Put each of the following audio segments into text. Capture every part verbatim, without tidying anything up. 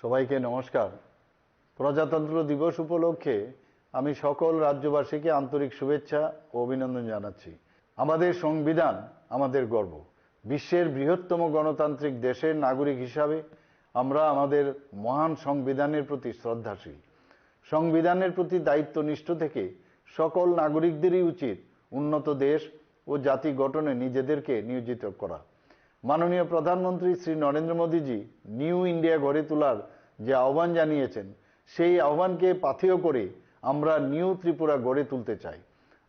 সবাইকে নমস্কার। প্রজাতন্ত্র দিবস উপলক্ষে আমি সকল রাজ্যবাসীকে আন্তরিক শুভেচ্ছা ও অভিনন্দন জানাচ্ছি। আমাদের সংবিধান আমাদের গর্ব। বিশ্বের বৃহত্তম গণতান্ত্রিক দেশের নাগরিক হিসাবে আমরা আমাদের মহান সংবিধানের প্রতি শ্রদ্ধাশীল। সংবিধানের প্রতি দায়িত্বনিষ্ঠ থেকে সকল নাগরিকদেরই উচিত উন্নত দেশ ও জাতি গঠনে নিজেদেরকে নিয়োজিত করা। মাননীয় প্রধানমন্ত্রী শ্রী নরেন্দ্র মোদীজি নিউ ইন্ডিয়া গড়ে তোলার যে আহ্বান জানিয়েছেন, সেই আহ্বানকে পাথেয় করে আমরা নিউ ত্রিপুরা গড়ে তুলতে চাই।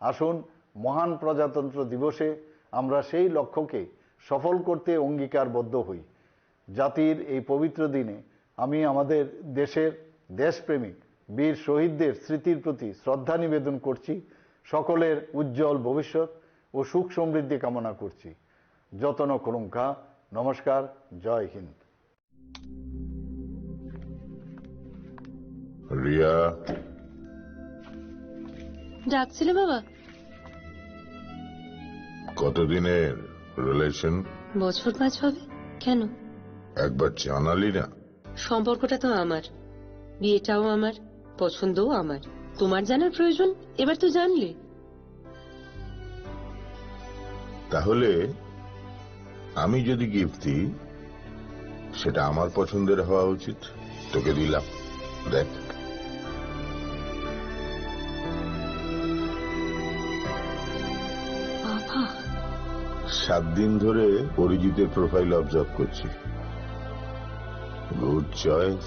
আসুন, মহান প্রজাতন্ত্র দিবসে আমরা সেই লক্ষ্যকে সফল করতে অঙ্গীকারবদ্ধ হই। জাতির এই পবিত্র দিনে আমি আমাদের দেশের দেশপ্রেমিক বীর শহীদদের স্মৃতির প্রতি শ্রদ্ধা নিবেদন করছি। সকলের উজ্জ্বল ভবিষ্যৎ ও সুখ সমৃদ্ধি কামনা করছি। যতন খুলুঙ্খা। নমস্কার। জয় হিন্দ। রিয়া। ডাকছিলে বাবা? কতদিনের রিলেশন? বছর পাঁচ হবে। কেন? একবার জানালি না। সম্পর্কটা তো আমার, বিয়েটাও আমার, পছন্দও আমার। তোমার জানার প্রয়োজন? এবার তো জানলে। তাহলে আমি যদি গিফট দিই, সেটা আমার পছন্দের হওয়া উচিত। তোকে দিলাম, দেখ। বাবা। সাত দিন ধরে অরিজিতের প্রোফাইল অবজার্ভ করছি। Good choice.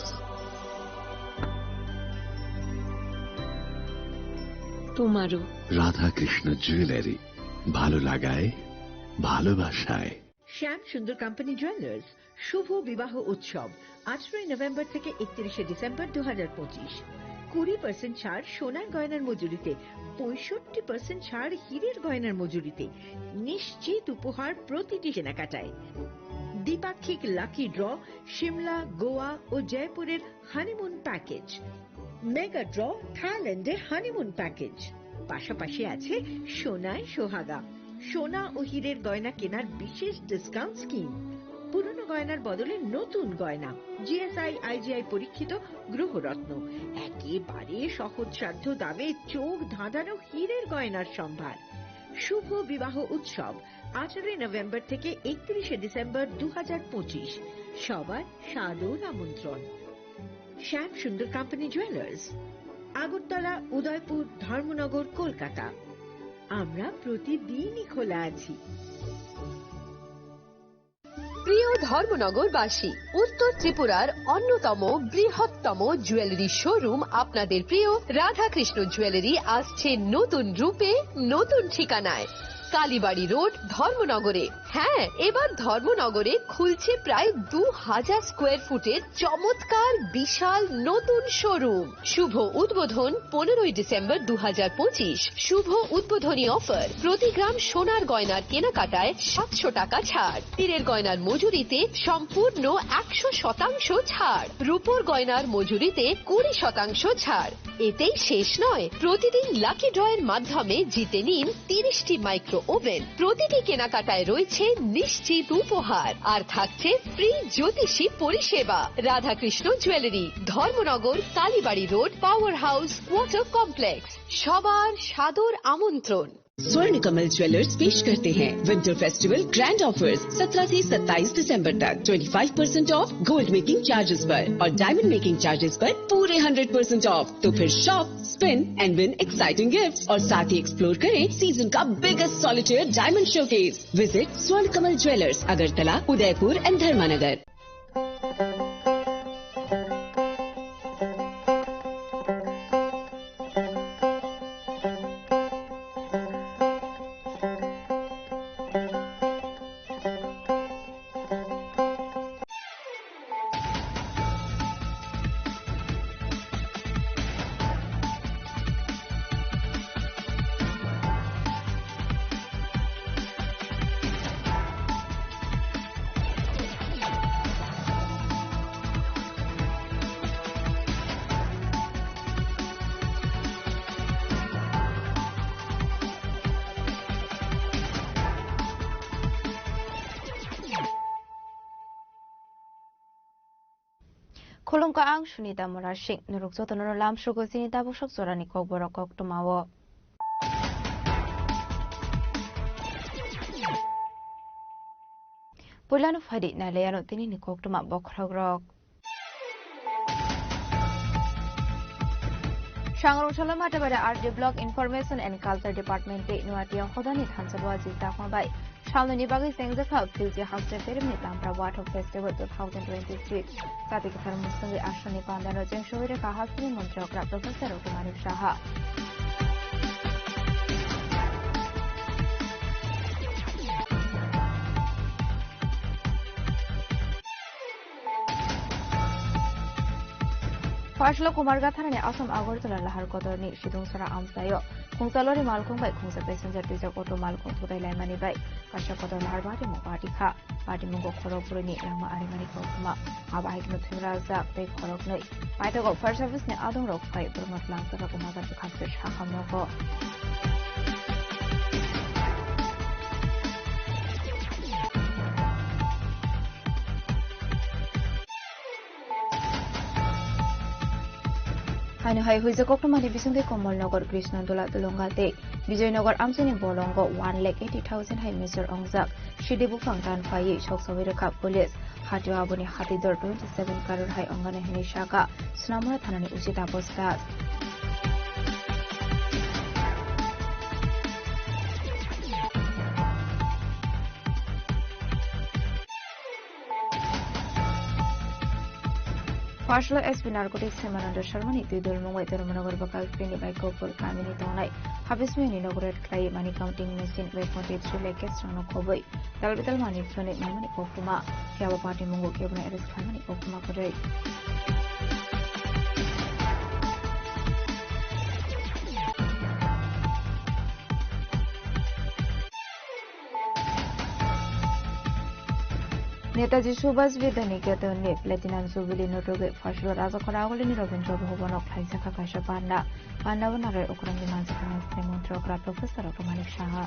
তোমারও। রাধাকৃষ্ণ জুয়েলারি, ভালো লাগায়, ভালোবাসায়। শ্যাম সুন্দর কোম্পানি জুয়েলার্স শুভ বিবাহ উৎসব আঠারোই নভেম্বর থেকে একত্রিশে ডিসেম্বর দু হাজার পঁচিশ। কুড়ি পার্সেন্ট ছাড় সোনার গয়নার মজুরিতে, পঁয়ষট্টি পার্সেন্ট ছাড় হীরের গয়নার মজুরিতে। নিশ্চিত উপহার প্রতিটি কেনাকাটায়। দ্বিপাক্ষিক লাকি ড্র, সিমলা, গোয়া ও জয়পুরের হানিমুন প্যাকেজ। মেগা ড্র, থাইল্যান্ডে হানিমুন প্যাকেজ। পাশাপাশি আছে সোনায় সোহাগা, সোনা ও হীরের গয়না কেনার বিশেষ ডিসকাউন্ট স্কিম। পুরনো গয়নার বদলে নতুন গয়না, জিএসআই, আইজিআই পরীক্ষিত গ্রহরত্ন, একেবারে সহজসাধ্য দামে চোখ ধাঁধানো হীরের গয়নার সম্ভার। শুভ বিবাহ উৎসব আঠারোই নভেম্বর থেকে একত্রিশে ডিসেম্বর দু হাজার পঁচিশ। সবার সাদর আমন্ত্রণ। শ্যাম সুন্দর কোম্পানি জুয়েলার্স, আগরতলা, উদয়পুর, ধর্মনগর, কলকাতা। আমরা প্রতিদিনই খোলা আছি। প্রিয় ধর্মনগরবাসী, উত্তর ত্রিপুরার অন্যতম বৃহত্তম জুয়েলারি শোরুম আপনাদের প্রিয় রাধাকৃষ্ণ জুয়েলারি আসছে নতুন রূপে, নতুন ঠিকানায়। কালীবাড়ি রোড, ধর্মনগরে। হ্যাঁ, এবার ধর্মনগরে খুলছে প্রায় দু হাজার স্কোয়ার ফুটের চমৎকার বিশাল নতুন শোরুম। শুভ উদ্বোধন পনেরোই ডিসেম্বর দু হাজার পঁচিশ। শুভ উদ্বোধনী অফার, প্রতি গ্রাম সোনার গয়নার কেনাকাটায় সাতশো টাকা ছাড়, হীরের গয়নার মজুরিতে সম্পূর্ণ একশো শতাংশ ছাড়, রূপোর গয়নার মজুরিতে কুড়ি শতাংশ ছাড়। এতেই শেষ নয়, প্রতিদিন লাকি ড্রয়ের মাধ্যমে জিতে নিন তিরিশটি মাইক্রো ওভেন। প্রতিটি কেনাকাটায় রয়েছে নিশ্চিত উপহার, আর থাকছে ফ্রি জ্যোতিষী পরিষেবা। Radhakrishna jewellery, Dharmanagar, Kalibari road, power house, water complex. সবার সাদর আমন্ত্রণ। स्वर्ण कमल ज्वेलर्स पेश करते हैं विंटर फेस्टिवल ग्रैंड ऑफर्स। सत्रह से सत्ताईस दिसंबर तक twenty five percent of gold making charges पर और डायमंड मेकिंग चार्जेस पर पूरे हंड्रेड परसेंट ऑफ। तो फिर shop, spin and win exciting gifts और साथ ही एक्सप्लोर करें सीजन का biggest solitaire diamond showcase. Visit स्वर्ण कमल ज्वेलर्स, अगरतला, उदयपुर एंड धर्मानगर। Khulumkha, ang Sunita Murasing. Norok jotono lamsugo chini tabuk sok jorani kokborok koktwmao. Puilano phaidi nailaiano tinini koktwma bokhorokrok. Sangrong Solo Matabari R D Block Information and Culture Department tei Nuatia hodani thansa Luaji Chakma bai salnwini bagwi chengjakha Philji Hamster Terimni Lampra Wathok Festival two thousand twenty-six. Chati kwthar mwswngwi aswkni pandano cheng sogwi rwkha hasteni montri okra Professor Ratu Manik Saha. Phaslo Kumarghatharani Assam Agartala Lahar Kotorni Sidungsara amchaio khungsa lori malkhung bai khungsa passenger twijak auto malkhung thutai laimani bai kaisa kotor lahar bari mung party kha. Patimungo khorok bwrwini langma arimani koktwma. Abo hai kheno thwimrajak tei khoroknwi. Paithago fire service ni adongrok phai borokno twlangsa rok umaga bwkhakse sakha nogo. Haino hai huijak koktwmani bisingtwi Komolnagar Krishnandola Dulonga tei Bijoynagar amchaini bolongo one lakh eighty thousand hai mechar ongjak. Sidi buphang tan phaiwi sok sawi rwkha police. Hatio aboni hati dor twenty seven crore hai ongani hwnwi saka Snamura thanani usi Taposh Das. Phaslo S P Narcotics Hemananda Sharmani twi dulmung bai Dharmanagar bwkha krini bai Gopur kamini tongnai habismiyani inaugurate khlai mani counting machine bai twenty three lakh cash rangno khobwi dalbidal mani thwnwi maimani koktwma. Phiya bo patimungo kebono arrest khlaimani koktwma kwrwi. Netaji Subhash Vidya Niketan ni Platinum Jubilee no rwgwi Phaslo Rajakhor Agulini Rabindra Bhavan o khlaijak kha kaisa panda. Panda o narwk ukurangni manjakha Ministry Montri Okra Professor Ratu Manik Saha.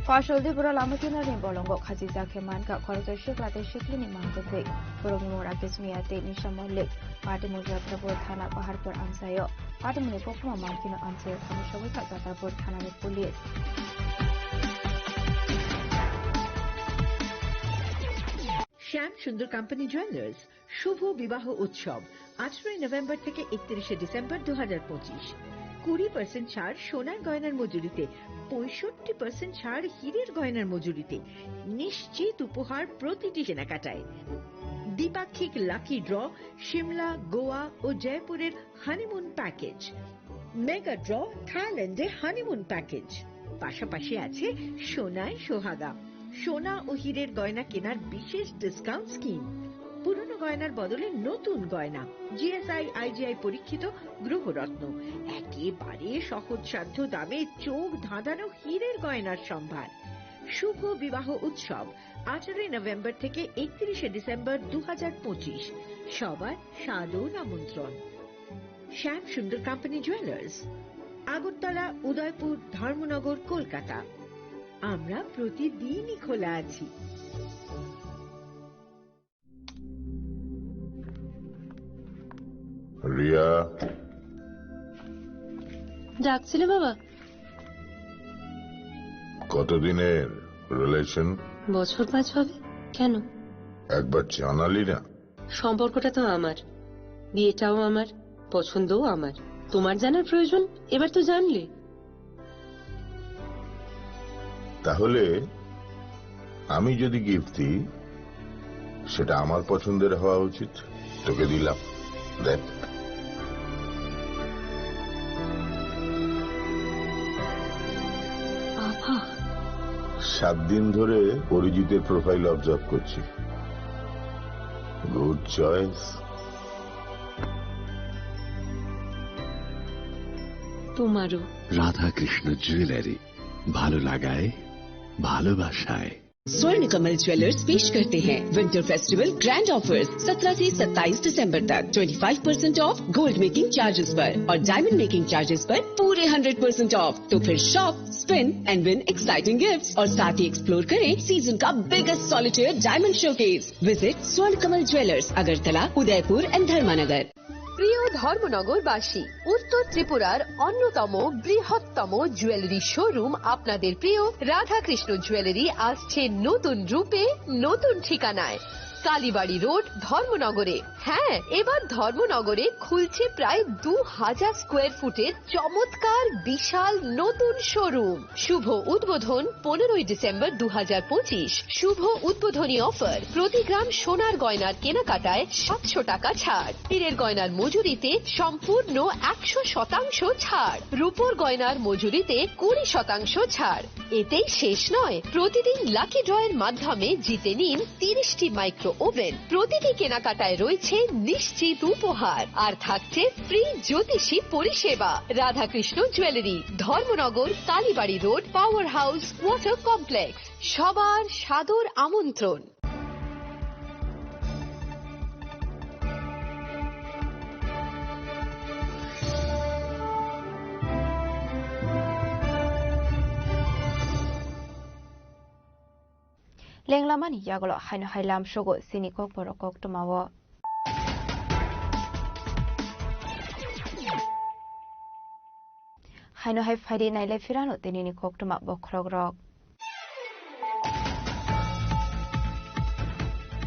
Phaslo Tripura lama kinarni bolongo khachijak khe mankha khoroksa sikla tei siklini mangtwi. Borokni mung Rakesh Miya tei Nisha Malik. Patimung Jatrapur thana Paharpur amchaio. Patimungni koktwma mankino amchaio thani sogwi kha Jatrapur thanani police. শ্যাম সুন্দর company jewellers শুভ বিবাহ উৎসব আঠারোই নভেম্বর থেকে একত্রিশে ডিসেম্বর দু হাজার পঁচিশ। কুড়ি পার্সেন্ট ছাড় সোনার গয়নার মজুরিতে, পঁয়ষট্টি পার্সেন্ট ছাড় হীরের গয়নার মজুরিতে, নিশ্চিত উপহার প্রতিটি কেনাকাটায়। দ্বিপাক্ষিক লাকি ড্র, সিমলা, গোয়া ও জয়পুরের হানিমুন প্যাকেজ, মেগা ড্র, থাইল্যান্ডে হানিমুন প্যাকেজ, পাশাপাশি আছে সোনায় সোহাগা, সোনা ও হীরের গয়না কেনার বিশেষ ডিসকাউন্ট স্কিম, পুরনো গয়নার বদলে নতুন গয়না, জিএসআই আইজিআই পরীক্ষিত গ্রহরত্ন, একেবারে সহজসাধ্য দামে চোখ ধাঁধানো হীরের গয়নার সম্ভার। শুভ বিবাহ উৎসব আঠারোই নভেম্বর থেকে একত্রিশে ডিসেম্বর দু হাজার পঁচিশ। সবার সাদর আমন্ত্রণ। শ্যাম সুন্দর কোম্পানি জুয়েলার্স, আগরতলা, উদয়পুর, ধর্মনগর, কলকাতা। আমরা প্রতিদিনই খোলা আছি। রিয়া। ডাকছিলে বাবা? কতদিনের রিলেশন? বছর পাঁচ হবে। কেন? একবার জানালি না। সম্পর্কটা তো আমার, বিয়েটাও আমার, পছন্দও আমার। তোমার জানার প্রয়োজন, এবার তো জানলে। তাহলে আমি যদি গিফট দিই, সেটা আমার পছন্দের হওয়া উচিত। তোকে দিলাম, দেখ। বাবা। সাত দিন ধরে অরিজিতের প্রোফাইল অবজার্ভ করছি। Good choice. তোমারও। রাধাকৃষ্ণ জুয়েলারি, ভালো লাগায়, ভালোবাসায়। स्वर्ण कमल ज्वेलर्स पेश करते हैं विंटर फेस्टिवल ग्रैंड ऑफर्स। सत्रह से सत्ताईस दिसंबर तक twenty five percent of gold making charges पर और डायमंड मेकिंग चार्जेस पर पूरे हंड्रेड परसेंट ऑफ। तो फिर shop, spin and win exciting gifts और साथ ही एक्सप्लोर करें सीजन का biggest solitaire diamond showcase. Visit स्वर्ण कमल ज्वेलर्स, अगरतला, उदयपुर एंड धर्मानगर। প্রিয় ধর্মনগরবাসী, উত্তর ত্রিপুরার অন্যতম বৃহত্তম জুয়েলারি শোরুম আপনাদের প্রিয় রাধাকৃষ্ণ জুয়েলারি আসছে নতুন রূপে, নতুন ঠিকানায়, কালীবাড়ি রোড, ধর্মনগরে। হ্যাঁ, এবার ধর্মনগরে খুলছে প্রায় দু হাজার স্কোয়ার ফুটের চমৎকার বিশাল নতুন শোরুম। শুভ উদ্বোধন পনেরোই ডিসেম্বর দু হাজার পঁচিশ। শুভ উদ্বোধনী অফার, প্রতি গ্রাম সোনার গয়নার কেনাকাটায় সাতশো টাকা ছাড়, হীরের গয়নার মজুরিতে সম্পূর্ণ একশো শতাংশ ছাড়, রূপোর গয়নার মজুরিতে কুড়ি শতাংশ ছাড়। এতেই শেষ নয়, প্রতিদিন লাকি ড্রয়ের মাধ্যমে জিতে নিন তিরিশটি মাইক্রো ওভেন। প্রতিটি কেনাকাটায় রয়েছে নিশ্চিত উপহার, আর থাকছে ফ্রি জ্যোতিষী পরিষেবা। Radhakrishna jewellery, Dharmanagar, Kalibari road, power house, water complex. সবার সাদর আমন্ত্রণ। Lenglamani yagulo haino hai lamsogo chini kokborok koktwmao. Haino hai phaidi nailai phirano tinini koktwma bokhorokrok.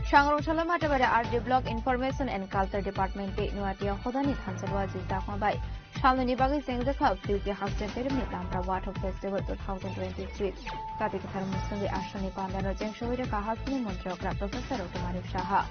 Sangrong Salo Matabari R D Block Information and Culture Department tei Nuatia hodani thansa rua jwi chakma bai Salnoni bagwi chengjakha Philki Haste Terimni Lamra Wathok Festival two thousand twenty-six. Kati kwthar musungwi aswkni pandano chengsowi rwkha hasteni montri okra Professor Ratu Manik Saha.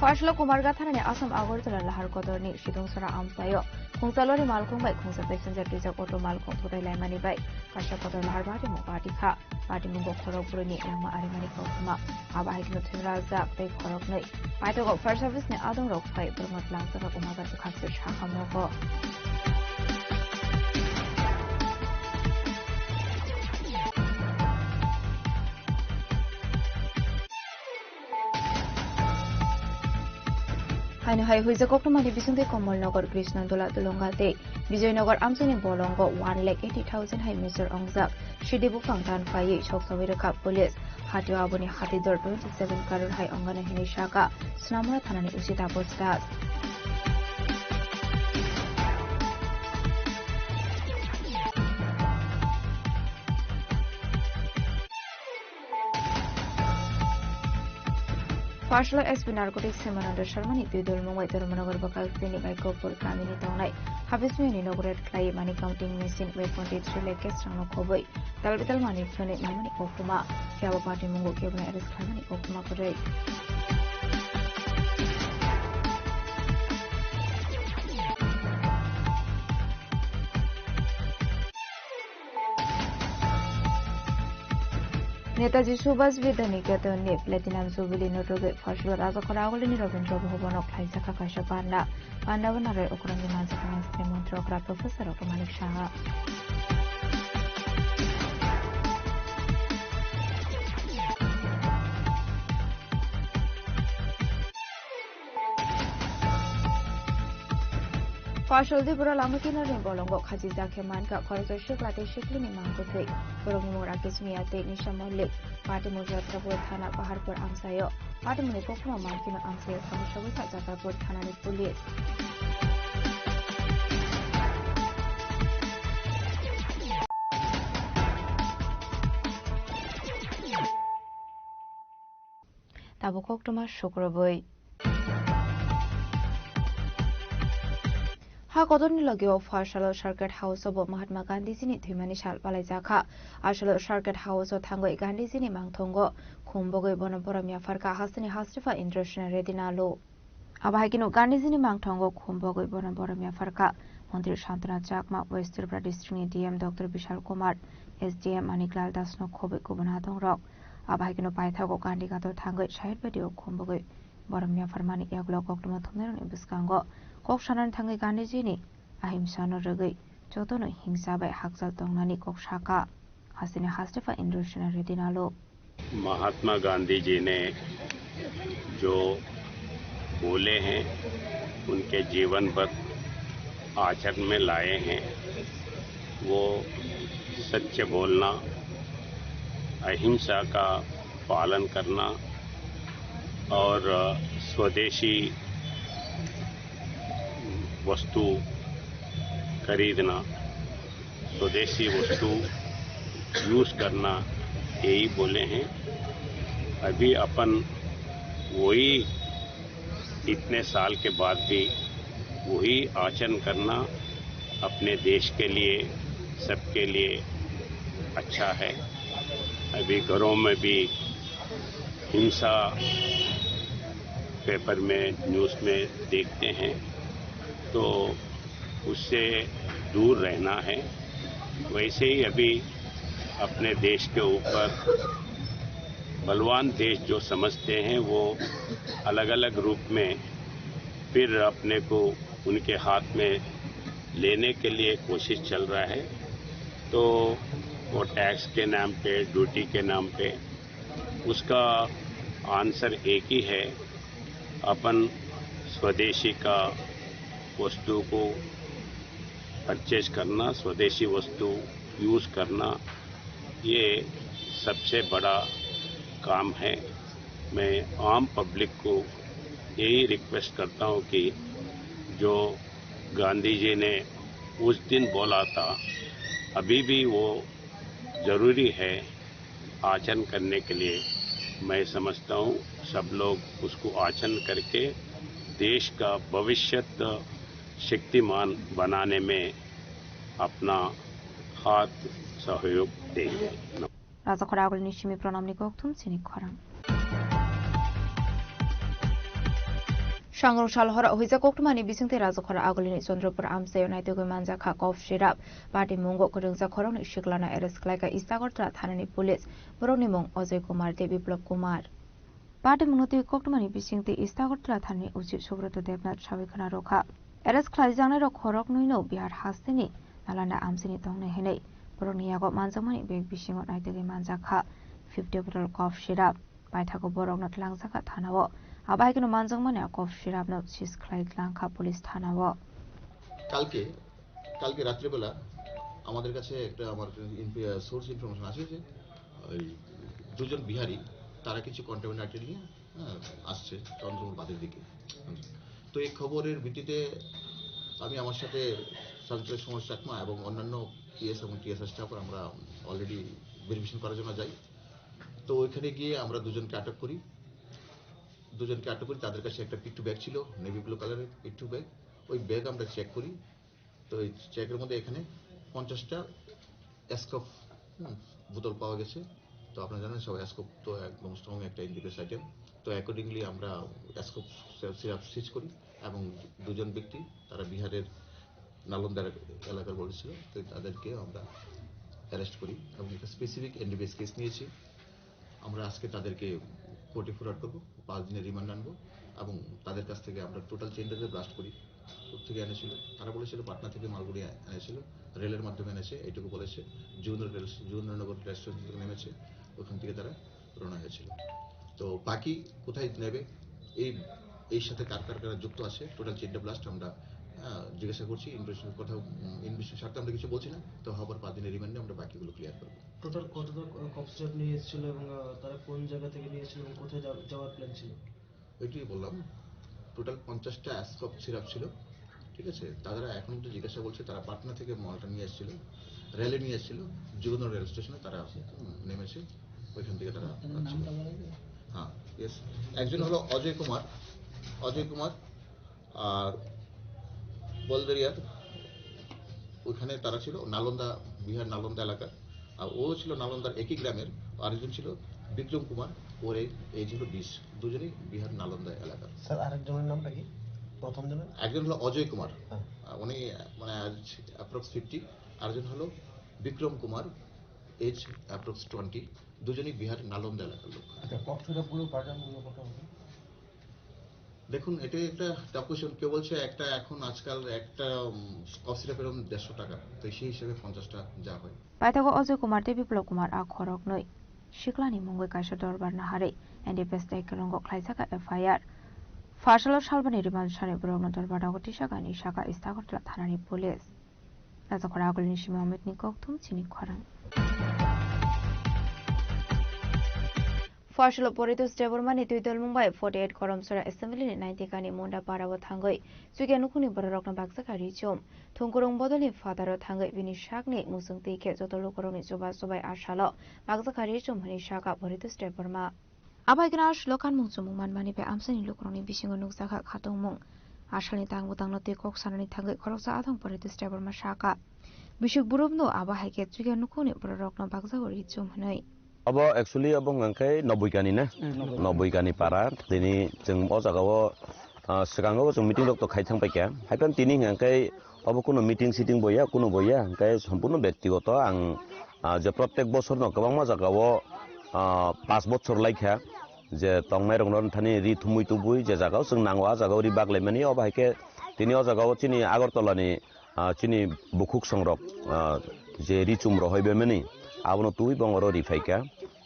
Pharsalo Kumarghat thanani Assam Agartala Lahar Kotorni Sidungsora amchaio khungsa lori malkhung bai khungsa passenger rijak auto malkhung thutai laimani bai kaisa kotor lahar batimung batikha. Batimung bo khorok brwi ni langma arimani koktwma. Abo hai kheno thwimrajak tei khoroknwi paithago fire service ni adongrok phai borokno twlangjakha Kumarghat bwkhakse sakha mogo. Haino hai huijak koktwmani bisingtwi Komolnagar, Krishnantola, Dulonga tei Bijoynagar amchaini bolongo one lakh eighty thousand hai misor ongjak. Sidi buphang dan phaiwi soksawi rwkha police. Hatio aboni hatidor twenty seven crore hai ongano hinwi saka Snamura thanani O C Taposh Das. Pharsalo S P Narcotics Hemananda Sharmani twi dulmung bai Dharmanagar bwkhak chini Maikopur kamini tongnai Habismini inaugurate khlai mani counting machine bai twenty three lakh cash rangno khobwi tal bital mani phunwi mamani koktwma. Phiya bo party mungo kebono arrest khlaimani koktwma kwrwi. Netaji Subhash Vidya Niketan ni Platinum Jubilee no rwgwi pharsalo Rajakhor Agulini Rabindra Bhavan o khlaijakha kaisa panda. Panda o narwk okrangni manjakmani montri okra Professor Ratu Manik Saha. Pharsalo Tripura lama kinarni bolongo khachi jakhe mankha khoroksa sikla tei siklini mangkwthwi. Borokni mung Rakesh Miya tei Nisha Mollik. Patimung Jatrapur thana Paharpur amchaio. Patimungni koktwma mankhe no amchaio thangwi sogwi kha Jatrapur thanani police. Tabuk koktwma sukrubwi. Ha kotorni logio pharsalo Circuit House o bo Mahatma Gandhiji ni thwimani sal palaijakha. Aswlo Circuit House o thangwi Gandhiji ni mangthongo khum bogwi bono borom yapharkha hasteni hastrifa Indrasena Reddy Nalu. Abo hai kheno Gandhiji ni mangthongo khum bogwi bono borom yapharkha. Montri Santana Chakma, West Tripura District ni D M Doctor Bishal Kumar, S D M Manik Lal Das no khobwi kubun adongrok. Abo hai kheno paithago Gandhi Ghat o thangwi Shahid Bedi o khum bogwi Boromni yapharmani yagulo koktwma thumnairokni bwskango kok sanani thangwi Gandhijini ahimsano rwgwi jotono hingsa bai hakchal tongnani kok sakha. Hasteni Hastefa Indra Sena Reddy Nalu. Mahatma गांधी जी ने जो बोले हैं, उनके जीवन भर आचरण में लाए हैं, वो सत्य बोलना, अहिंसा का पालन करना और स्वदेशी वस्तु खरीदना, स्वदेशी वस्तु यूज़ करना, यही बोले हैं। अभी अपन वही इतने साल के बाद भी वही आचरण करना अपने देश के लिए, सबके लिए अच्छा है। अभी घरों में भी हिंसा पेपर में, न्यूज़ में देखते हैं, तो उससे दूर रहना है। वैसे ही अभी अपने देश के ऊपर बलवान देश जो समझते हैं, वो अलग-अलग रूप में फिर अपने को उनके हाथ में लेने के लिए कोशिश चल रहा है। तो वो टैक्स के नाम पे, ड्यूटी के नाम पे, उसका आंसर एक ही है, अपन स्वदेशी का वस्तु को परचेज करना, स्वदेशी वस्तु यूज़ करना, ये सबसे बड़ा काम है। मैं आम पब्लिक को यही रिक्वेस्ट करता हूँ कि जो गांधी जी ने उस दिन बोला था, अभी भी वो ज़रूरी है आचरण करने के लिए। मैं समझता हूँ, सब लोग उसको आचरण करके देश का भविष्यत शक्तिमान बनाने में अपना हाथ सहयोग देंगे। Rajakhor agulini simi pranamni kokthum chini khorang. Sangrong sal hora huijak koktwmani bisingtwi Rajakhor agulini Chandrapur amchaio naitugwi manjakha cough syrup. Party mungo kwrwngjak khoroknwi siklano arrest khlaikha East Agartala thanani police. Borokni mung Ajay Kumar tei Biplab Kumar. Party mungno twi koktwmani bisingtwi East Agartala thanani uchi Subroto Debnath sawi khwna rwkha. Arrest khlaijaknairok khoroknwino Bihar hasteni Nalanda amchaini tongnai hinwi borokni yago manjakmani bag bisingo naitugwi manjakha fifty bottle cough syrup. Paithago borokno twlangjakha thanao. Abo hai kheno manjakmani cough syrupno seize khlai tlangkha police thanao. কালকে কালকে রাত্রেবেলা আমাদের কাছে একটা আমার source information আসে যে ওই দুজন বিহারি, তারা কিছু কন্টেইনার নিয়ে, হ্যাঁ, আসছে চন্দ্রপুর বাঁধের দিকে। তো এই খবরের ভিত্তিতে আমি আমার সাথে সঞ্জয় সুমন চাকমা এবং অন্যান্য পিএস এবং টিএসআর স্টাফ আমরা অলরেডি ভেরিফিকেশন করার জন্য যাই। তো ওইখানে গিয়ে আমরা দুজনকে আটক করি। দুজনকে আটক করি, তাদের কাছে একটা পিট্টু ব্যাগ ছিল, নেভি ব্লু কালারের পিট্টু ব্যাগ। ওই ব্যাগ আমরা চেক করি। তো এই চেকের মধ্যে এখানে পঞ্চাশটা অ্যাসকপ, হুম, বোতল পাওয়া গেছে। তো আপনারা জানেন সব, অ্যাসকপ তো একদম স্ট্রং একটা ইনডিজিনাস আইটেম। তো অ্যাকর্ডিংলি আমরা অ্যাসকপ সিরাপ সিজ করি এবং দুজন ব্যক্তি, তারা বিহারের নালন্দার এলাকার বলেছিল, তো তাদেরকে আমরা অ্যারেস্ট করি এবং একটা স্পেসিফিক এনডিপিএস কেস নিয়েছি। আমরা আজকে তাদেরকে কোর্টে ফরওয়ার্ড করবো, পাঁচ দিনের রিমান্ড আনবো এবং তাদের কাছ থেকে আমরা টোটাল চেইনটাকে ব্লাস্ট করি। কোথা থেকে এনেছিল? তারা বলেছিল পাটনা থেকে মালগুড়ি এনেছিল, রেলের মাধ্যমে এনেছে, এইটুকু বলেছে। জুন রেল, জুন নগর রেল স্টেশন থেকে নেমেছে, ওখান থেকে তারা রওনা হয়েছিল। তো বাকি কোথায় নেবে, এই, এই সাথে কার কার কারা যুক্ত আছে, টোটাল চেইনটা ব্লাস্ট আমরা, আহ, জিজ্ঞাসা করছি। ইনভেস্টিগেশন কোথাও, উম, ইনভেস্টিগেশন স্বার্থে আমরা কিছু বলছি না, তো হবার পাঁচ দিনের রিমান্ডে আমরা বাকিগুলো ক্লিয়ার করবো। টোটাল কতটা কফ সিরাপ নিয়ে এসেছিল এবং, আহ, তারা কোন জায়গা থেকে নিয়ে এসেছিল এবং কোথায় যাওয়ার প্ল্যান ছিল? ওইটাই বললাম, টোটাল পঞ্চাশটা অ্যাসকপ সিরাপ ছিল, ঠিক আছে? তারা এখন তো জিজ্ঞাসা বলছে, তারা পাটনা থেকে মালটা নিয়ে এসেছিল, রেলে নিয়ে এসেছিল, জুগনগর রেল স্টেশনে তারা, উম, নেমেছে, ওইখান থেকে তারা তাদের নামটা বলা যায়? হ্যাঁ, ইয়েস। একজন হলো অজয় কুমার, অজয় কুমার আর বলদরিয়ার ওইখানে তারা ছিল, নালন্দা, বিহার নালন্দা এলাকার। আর ও ছিল নালন্দার একই গ্রামের, আরেকজন ছিল বিক্রম কুমার, ওর এজ হলো বিশ। দুজনেই বিহার নালন্দা এলাকার। স্যার, আরেকজনের নামটা কি? প্রথম জনের? একজন হলো অজয় কুমার। হ্যাঁ। আহ, উনি, মানে, অ্যাপ্রক্স ফিফটি। আরেকজন হলো বিক্রম কুমার, এজ অ্যাপ্রক্স টোয়েন্টি। দুজনেই বিহার নালন্দা এলাকার লোক। আচ্ছা, কক্সবাজার পুরো পার্টির মূল্য কত হবে? দেখুন, এটাই একটা টপ কোয়েশ্চেন। কেউ বলছে একটা, এখন আজকাল একটা, উম, কফ সিরাপের দাম দেড়শো টাকা, তো সেই হিসেবে পঞ্চাশটা যা হয়। Paithago Ajoy Kumar tei Biplab Kumar a khoroknwi siklani mungwi kaisa dorbar naharwi N D P S tei kwrwngo khlaijak F I R. Pharsalo salbani remand sanwi borokno dorbar nogo tisa kainwi saka East Agartala thanani police. Rajakhor Agulini simi Amit ni kokthum chini khorang. Pharsalo Poritos Debbarmani twi dolmung bai forty eight Koromsora Assembly ni ninety kani Munda Para o thangwi chukya nukhungni bororokno bakjak kha richum. Thungkurung bodolni phataro thangwi bini sakni muchung twi khe joto lukurokni chubachu bai a salo bakjak kha richum hwnwi sakha Poritos Debbarma. Abo hai kheno a salo kanmung chumung manmani bai amchaini lukurokni bisingo nukjakha khatungmung. A salni tang bwtangno twi kok sanani thangwi khoroksa adong Poritos Debbarma sakha. Bisik burubno abo hai khe chukya nukhungni bororokno bakjago richum hwnwi. Obo actually obo hwnkha khe Nobboikani na? Hmm, Nobboikani. Nobboikani para. Tini chwng o jaga o, ah, swkango chwng meeting rok to khai thang paikha. Haiphano tini hwnkha khe obo kuno meeting sitting bo ya, kuno bo ya, hwnkhe sompurno bektigoto ang, ah, je prottek bosorno kwbangma jagao, ah, pash bochor laikha, je tongnairokno thani ri thumwi tubui je jagao chwng nango, a jagao ri baklaimani. Obo hai khe tini o jagao chini Agartala ni, ah, chini bukhuk songrok, ah, je richum rohoi baimani, abono tubui bongoro riphaikha.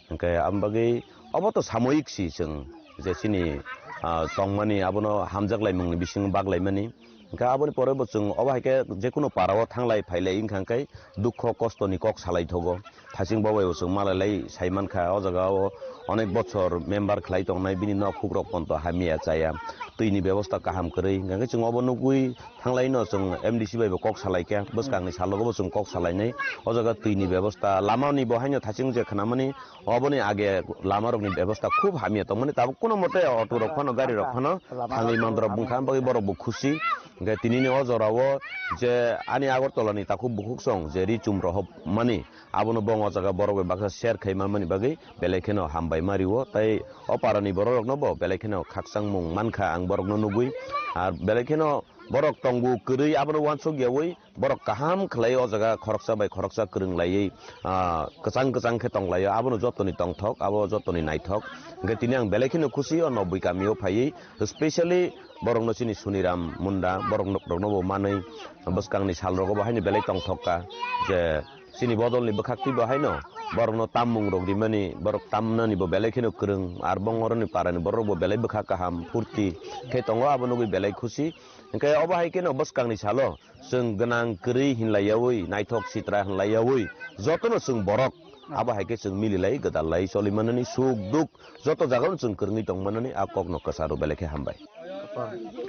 Hwnkhe aboni bagwi obo to samoyik si chwng je chini, ah, tongmani abono hamjaklaimungni bisingo baklaimani. Hwnkhe aboni pore bo chwng obo hai khe jekunu para o thanglai phailai wngkha hwnkhe dukho kostoni kok salai thogo. Thaching bo bai bo chwng malai lai sai mankha, o jaga o onek bochor member khlai tongnai, bini nok hukrok ponto hamya chaya, twini bebosta kaham kwrwi. Hwnkhe chwng obo nugwi thanglai no chwng M D C bai bo kok salai kha, bwskangni salogo bo chwng kok salainai. O jaga twini bebosta, lama ni bo haino thaching je khnamani, oboni age lama rokni bebosta khub hamya tongmani, tabuk kuno mote auto rok phano, gari rok phano thangwi mandrok bwkha, bagwi borok bo khusi. Hwnkhe tinini o jora o je ani Agartala ni takhuk bukhuk song je richum rohop mani, abono bo o jaga borok bai baksa share khai manmani bagwi belai kheno hambai ma rio, tei o para ni borok rokno bo belai kheno khakchangmung mankha ang borokno nugwi. Ar belai kheno borok tongo kwrwi, abono uansuk yaui borok kaham khlai o jaga khoroksa bai khoroksa kwrwng laiwi, ah, kwchang kwchang khe tong laio, abono jotoni tongthok, abo jotoni naithok. Hwnkhe tini ang belai kheno khusi o Nobboikami o phaiwi, specially borokno chini Suniram Munda borok rokno bo manwi bwskangni sal rogo bo haino belai tongthok kha je chini bodolni bwkhak twi bo haino borokno tammung rok rimani, borok tamnani bo belai kheno kwrwng, ar bongoroni parani borok bo belai bwkha kaham phurti khe tongo, abo nugwi belai khusi. Hwnkhe obo hai kheno bwskangni salo chwng gwnang kwrwi hinlaiyaui, naithok sitra hinlaiyaui, jotono chwng borok abo hai khe chwng mililai, gwdallai choli manani, suk duk joto jagao chwng kwrwngwi tong manani a kokno kwcharo belai khe hambai.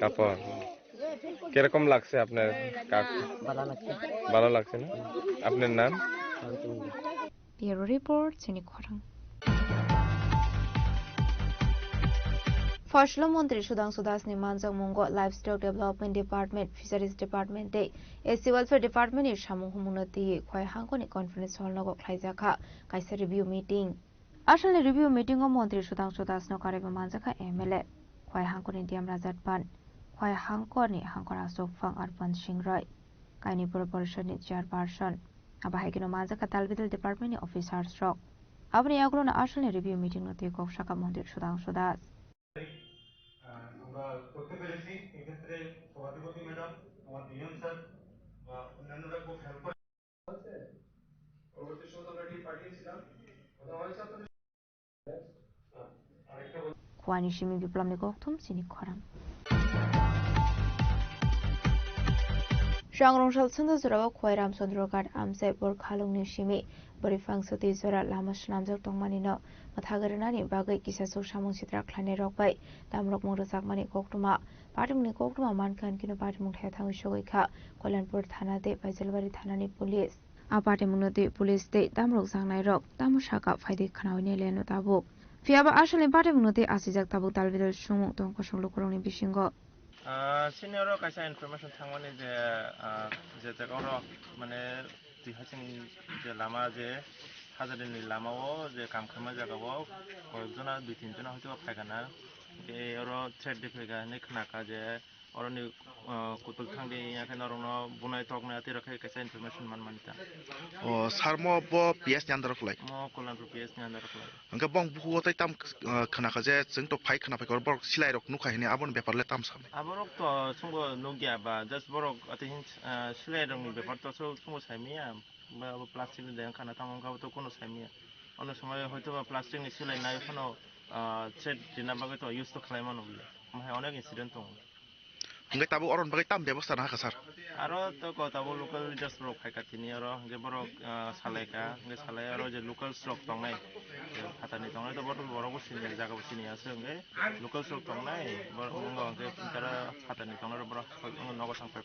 কাপড়। কিরকম লাগছে আপনার কাক? ভালো লাগছে। ভালো লাগছে না? আপনার নাম? শান্তি মন্দির। Bureau Report, chini khorang. Pharsalo Montri Sudhangshu Das ni manjakmungo Livestock Development Department, Fisheries Department tei S C Welfare Department ni samung humungno twiwi Khowai hangkoni conference hall nogo khlaijakha kaisa review meeting. Asalni review meeting o Montri Sudhangshu Das no karwi bo manjakha M L A, Khowai hangkoni D M Rajat Pan, Khowai hangkoni hangkor aswk phang Arpan Singh Roy, kaini Pura Porishad ni chairperson. Abo hai kheno manjakha tal bidal department ni officers rok. Aboni yagulo no asalni review meeting no twi kok sakha Montri Sudhangshu Das. আহ, আমরা করতে পেরেছি। এক্ষেত্রে সভাধিপতি ম্যাডাম, আমার DM sir বা অন্যান্যরা খুব হেল্প করে। পরবর্তী সময় আমরা এটি পাঠিয়েছিলাম। কথা হয়েছে আপনাদের? Khowai ni simi Biplab ni kokthum chini khorang. Chwng rwngsal sanda jorao Khowai Ramchandra Ghat amchai Borkhalung ni simi bwrwi phang swtwi jora lama swnamjak tongmani no mwthagwi rwnani bagwi kisachuk samung sitra khlainai rok bai tamrok mung rwjakmani koktwma. Patimungni koktwma mankha hinkhe no patimung thaya thangwi sogwi kha Kalyanpur thana tei Baijalbari thana ni police. A patimungno twi police tei tamrok jaknairok tamo saka phaidi khwnaui nailaianw tabuk. Phiyaba asalni patimungno twi achijak tabuk tal bidal sumung tong kosong lukurokni bisingo. Ah, sini oro kaisa information thangmani je, ah, je jaga oro mane twi hasing je lama je Hajarini lama o je kam khaima jaga o koyek jona dui tin jona hoito phaikha na. Tei oro threat de phaikha hinwi khnakha je Oroni, ah, kutuk thangdi, ya khe norokno bunai toknai, atwi rok khe kaisa information man mani ta. O, sir mo bo P S ni under o khlai? Mo Kollanpur P S ni under o khlai. Hwnkhe bong bukugo tei tam, ah, khna kha je chwng to phai khna phai khe borok silai rok nukha hini aboni bepar le tam sa? Aborok to chwngbo nukya ba, just borok atwi hin, ah, silai rokni bepar to chwng, chwngbo saimanya. Ba abo plastic ni dayang khana tamo wngkha, abo to kono saimanya. Ono somoi hoito ba plastic ni silai nai phano, ah, threat rina bagwi to use to khlai mano bole. Omo hai onek incident tongo. Hwnkhe tabuk oroni bagwi tam bebosta nahakha, sir? Aro to ko tabuk local leaders rok phaikha tini oro, hwnkhe borok, ah, salaikha, hwnkhe salai aro je locals rok tongnai, je phatani tongnai to borok, borok bo sini, jaga bo sini aswk, hwnkhe locals rok tongnai, borok wngkha hwnkhe tara phatani tongnai rok borok nogo thang phai.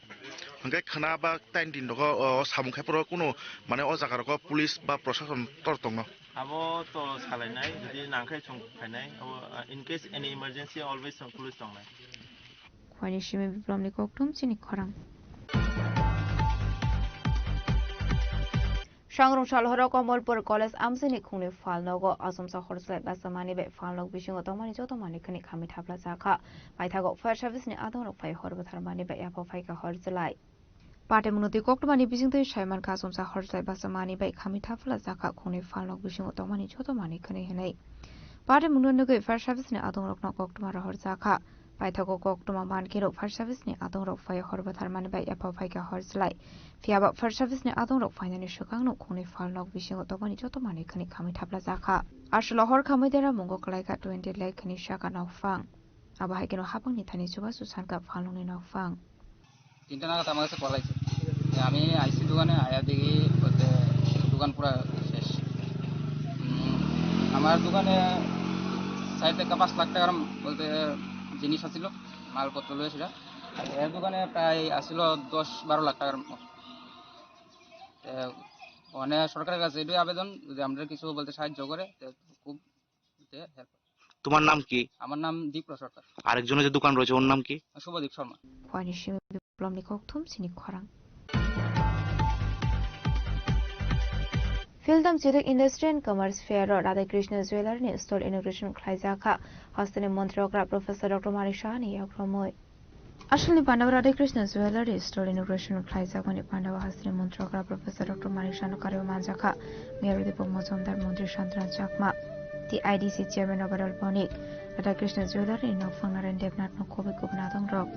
Hwnkhe khwna ba tain din rogo, o, samung khai phuru kunu, mane, o jaga rogo police ba prosason tor tongno? Abo to salainai, jodi nangkhe chwng phainai, abo, ah, in case any emergency, always chwng police tongnai. Khwani simi biplomni kokthum chini khorang. Sangrong Salhoro Komolpur College amsini khungni phalnogo achomsa horslai basa mani bai phalnog bisingo tongmani joto mani khani khami thapla jakha. Paithago fire service ni adongrok phai hor bwthar mani bai yapha phaikha horslai. Patimungno twi koktwmani bisingtwi saimankha achomsa horslai basa mani bai khami thapla jakha khungni phalnog bisingo tongmani joto mani khani hinwi. Patimungno nugwi fire service ni adongrokno koktwma rohor jakha. Paithago koktwma mankhe rok fire service ni adongrok phai hor bwthar mani bai yapha phaikha horslai. Phiyaba fire service ni adongrok phainani swkangno khungni phalnog bisingo tongmani joto mani khani khami thapla jakha. Aswlo hor khamwi dera mungo kwlaikha twenty lakh khani saka nokphang. Abo hai kheno hapangni thani chubachu sankha phalnokni nokphang. তিনটা নাগাদ আমার কাছে কল আইছে যে আমি আইসি দোকানে, আয়া দেখি বলতে দোকান পুরা শেষ। উম, আমার দোকানে সাড়ে চার পাঁচ লাখ টাকার বলতে জিনিস আছিল, মালপত্র লইয়া সেটা। আর এর দোকানে প্রায় আছিল দশ বারো লাখ টাকার মতো। তো মানে সরকারের কাছে এটাই আবেদন, যদি আমরা কিছু বলতে সাহায্য করে, তো খুব help। তোমার নাম কি? আমার নাম দীপ্র সরকার। আরেকজনের যে দোকান রয়েছে, ওর নাম কি? শুভদীপ Sharma. Khwani simi biplomni kokthum chini khorang. Phildam Chiduk Industry and Commerce Fair o Radhakrishna Jewellery ni store inauguration khlaijak kha. Hasteni Montri okra Professor Doctor Manik Saha ni yakromwi. Aswkni pandao Radhakrishna Jewellery Store inauguration khlaijakmani pandao hasteni Montri okra Professor Doctor Manik Saha no karwi manjakha. Mayor Deepak Majumdar, Montri Santana Chakma, T I D C Chairman Obadal Bonik, Radhakrishna Jewellery ni nokphang Naren Debnath no kubui kubui nadong rok.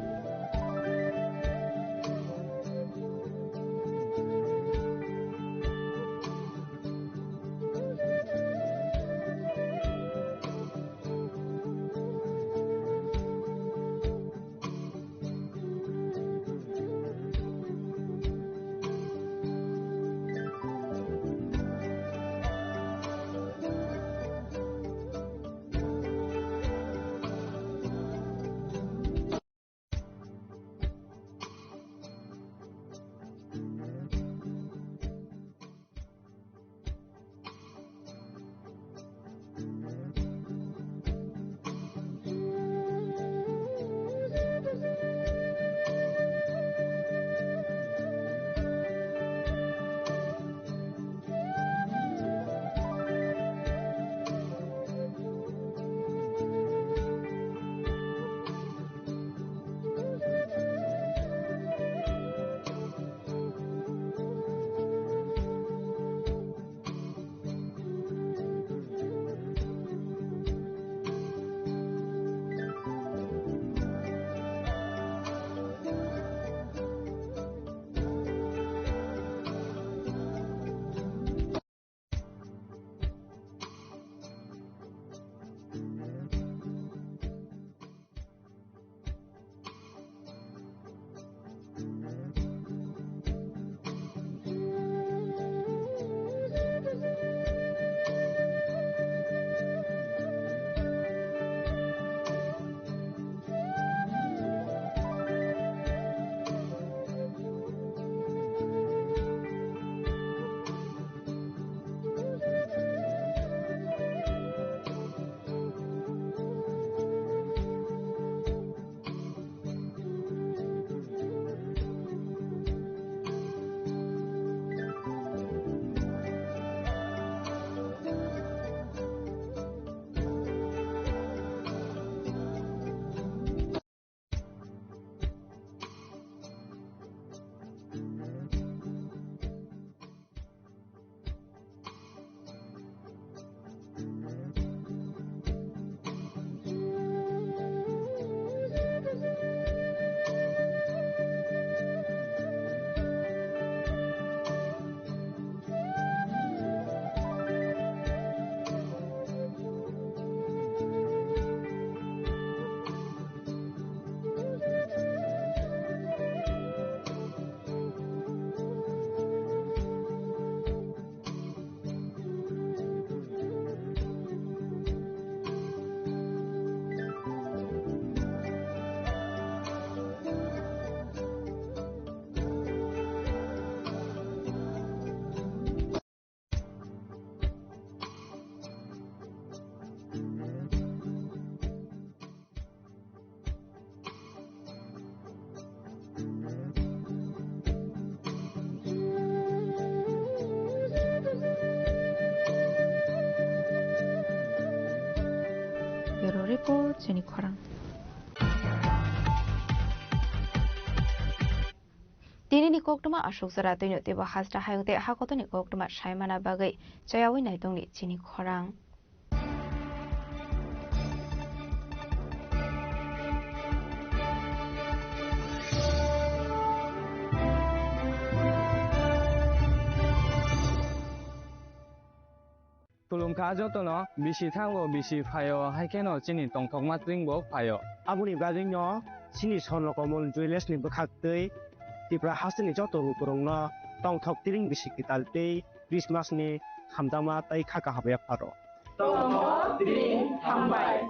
Ko chini khorang. Tinini koktwma aswk jora twino teibo hasta hayung tei hakotoni koktwma saimana bagwi chayawi naitongni chini khorang. Khulumkha jotono, bisi thango, bisi phaio, hai kheno chini tongthokma twingbo phaio. Aboni bagwino chini Swarno Komol Jewellers ni bwkhaktwi Tripura hasteni joto lukurokno tongthok tiring bisi kwtal tei Christmas ni hamjakma tei kha kaham yapharo. Tongthok tiring hambai.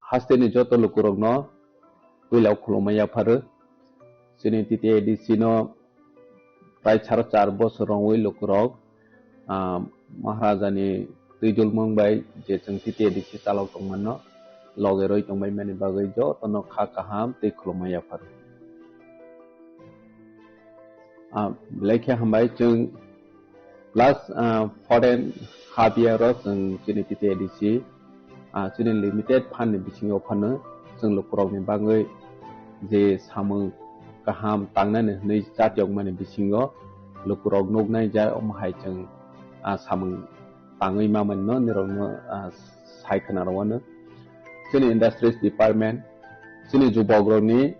Hasteni joto lukurokno puila khulumma yapharo. Chini T T A D C no prai saro char bosor rwngwi lukurok, ah, Maharajani twijlmung bai je chwng T T A D C chalok tongmano loge rwi tongbaimani bagwi jotono kha kaham tei khulumma yapharo. Ah, belai khe hambai chwng last, ah, foreign half year o chwng chini T T A D C, ah, chini limited fund ni bisingo phano chwng lukurokni bagwi je samung kaham tangnani hwnwi chatiyokmani bisingo lukurok nuknai jai omo hai chwng, ah, samung tangwi mamani no nirokno, ah, sai khna rwano. Chini industries department, chini jubokrokni,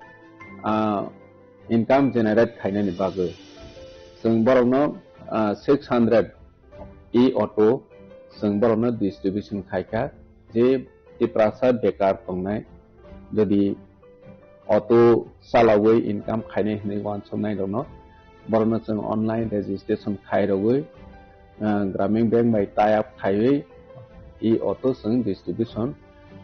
ah, income generate khainani bagwi. Chwng borokno, ah, six hundred e-auto chwng borokno distribution khaikha, je Tiprasa bekar tongnai, jodi auto chalawi income khainai hwnwi uansuknai rokno, borokno chwng online registration khai rwgwi, ah, Gramin Bank bai tie up khaiwi e-auto chwng distribution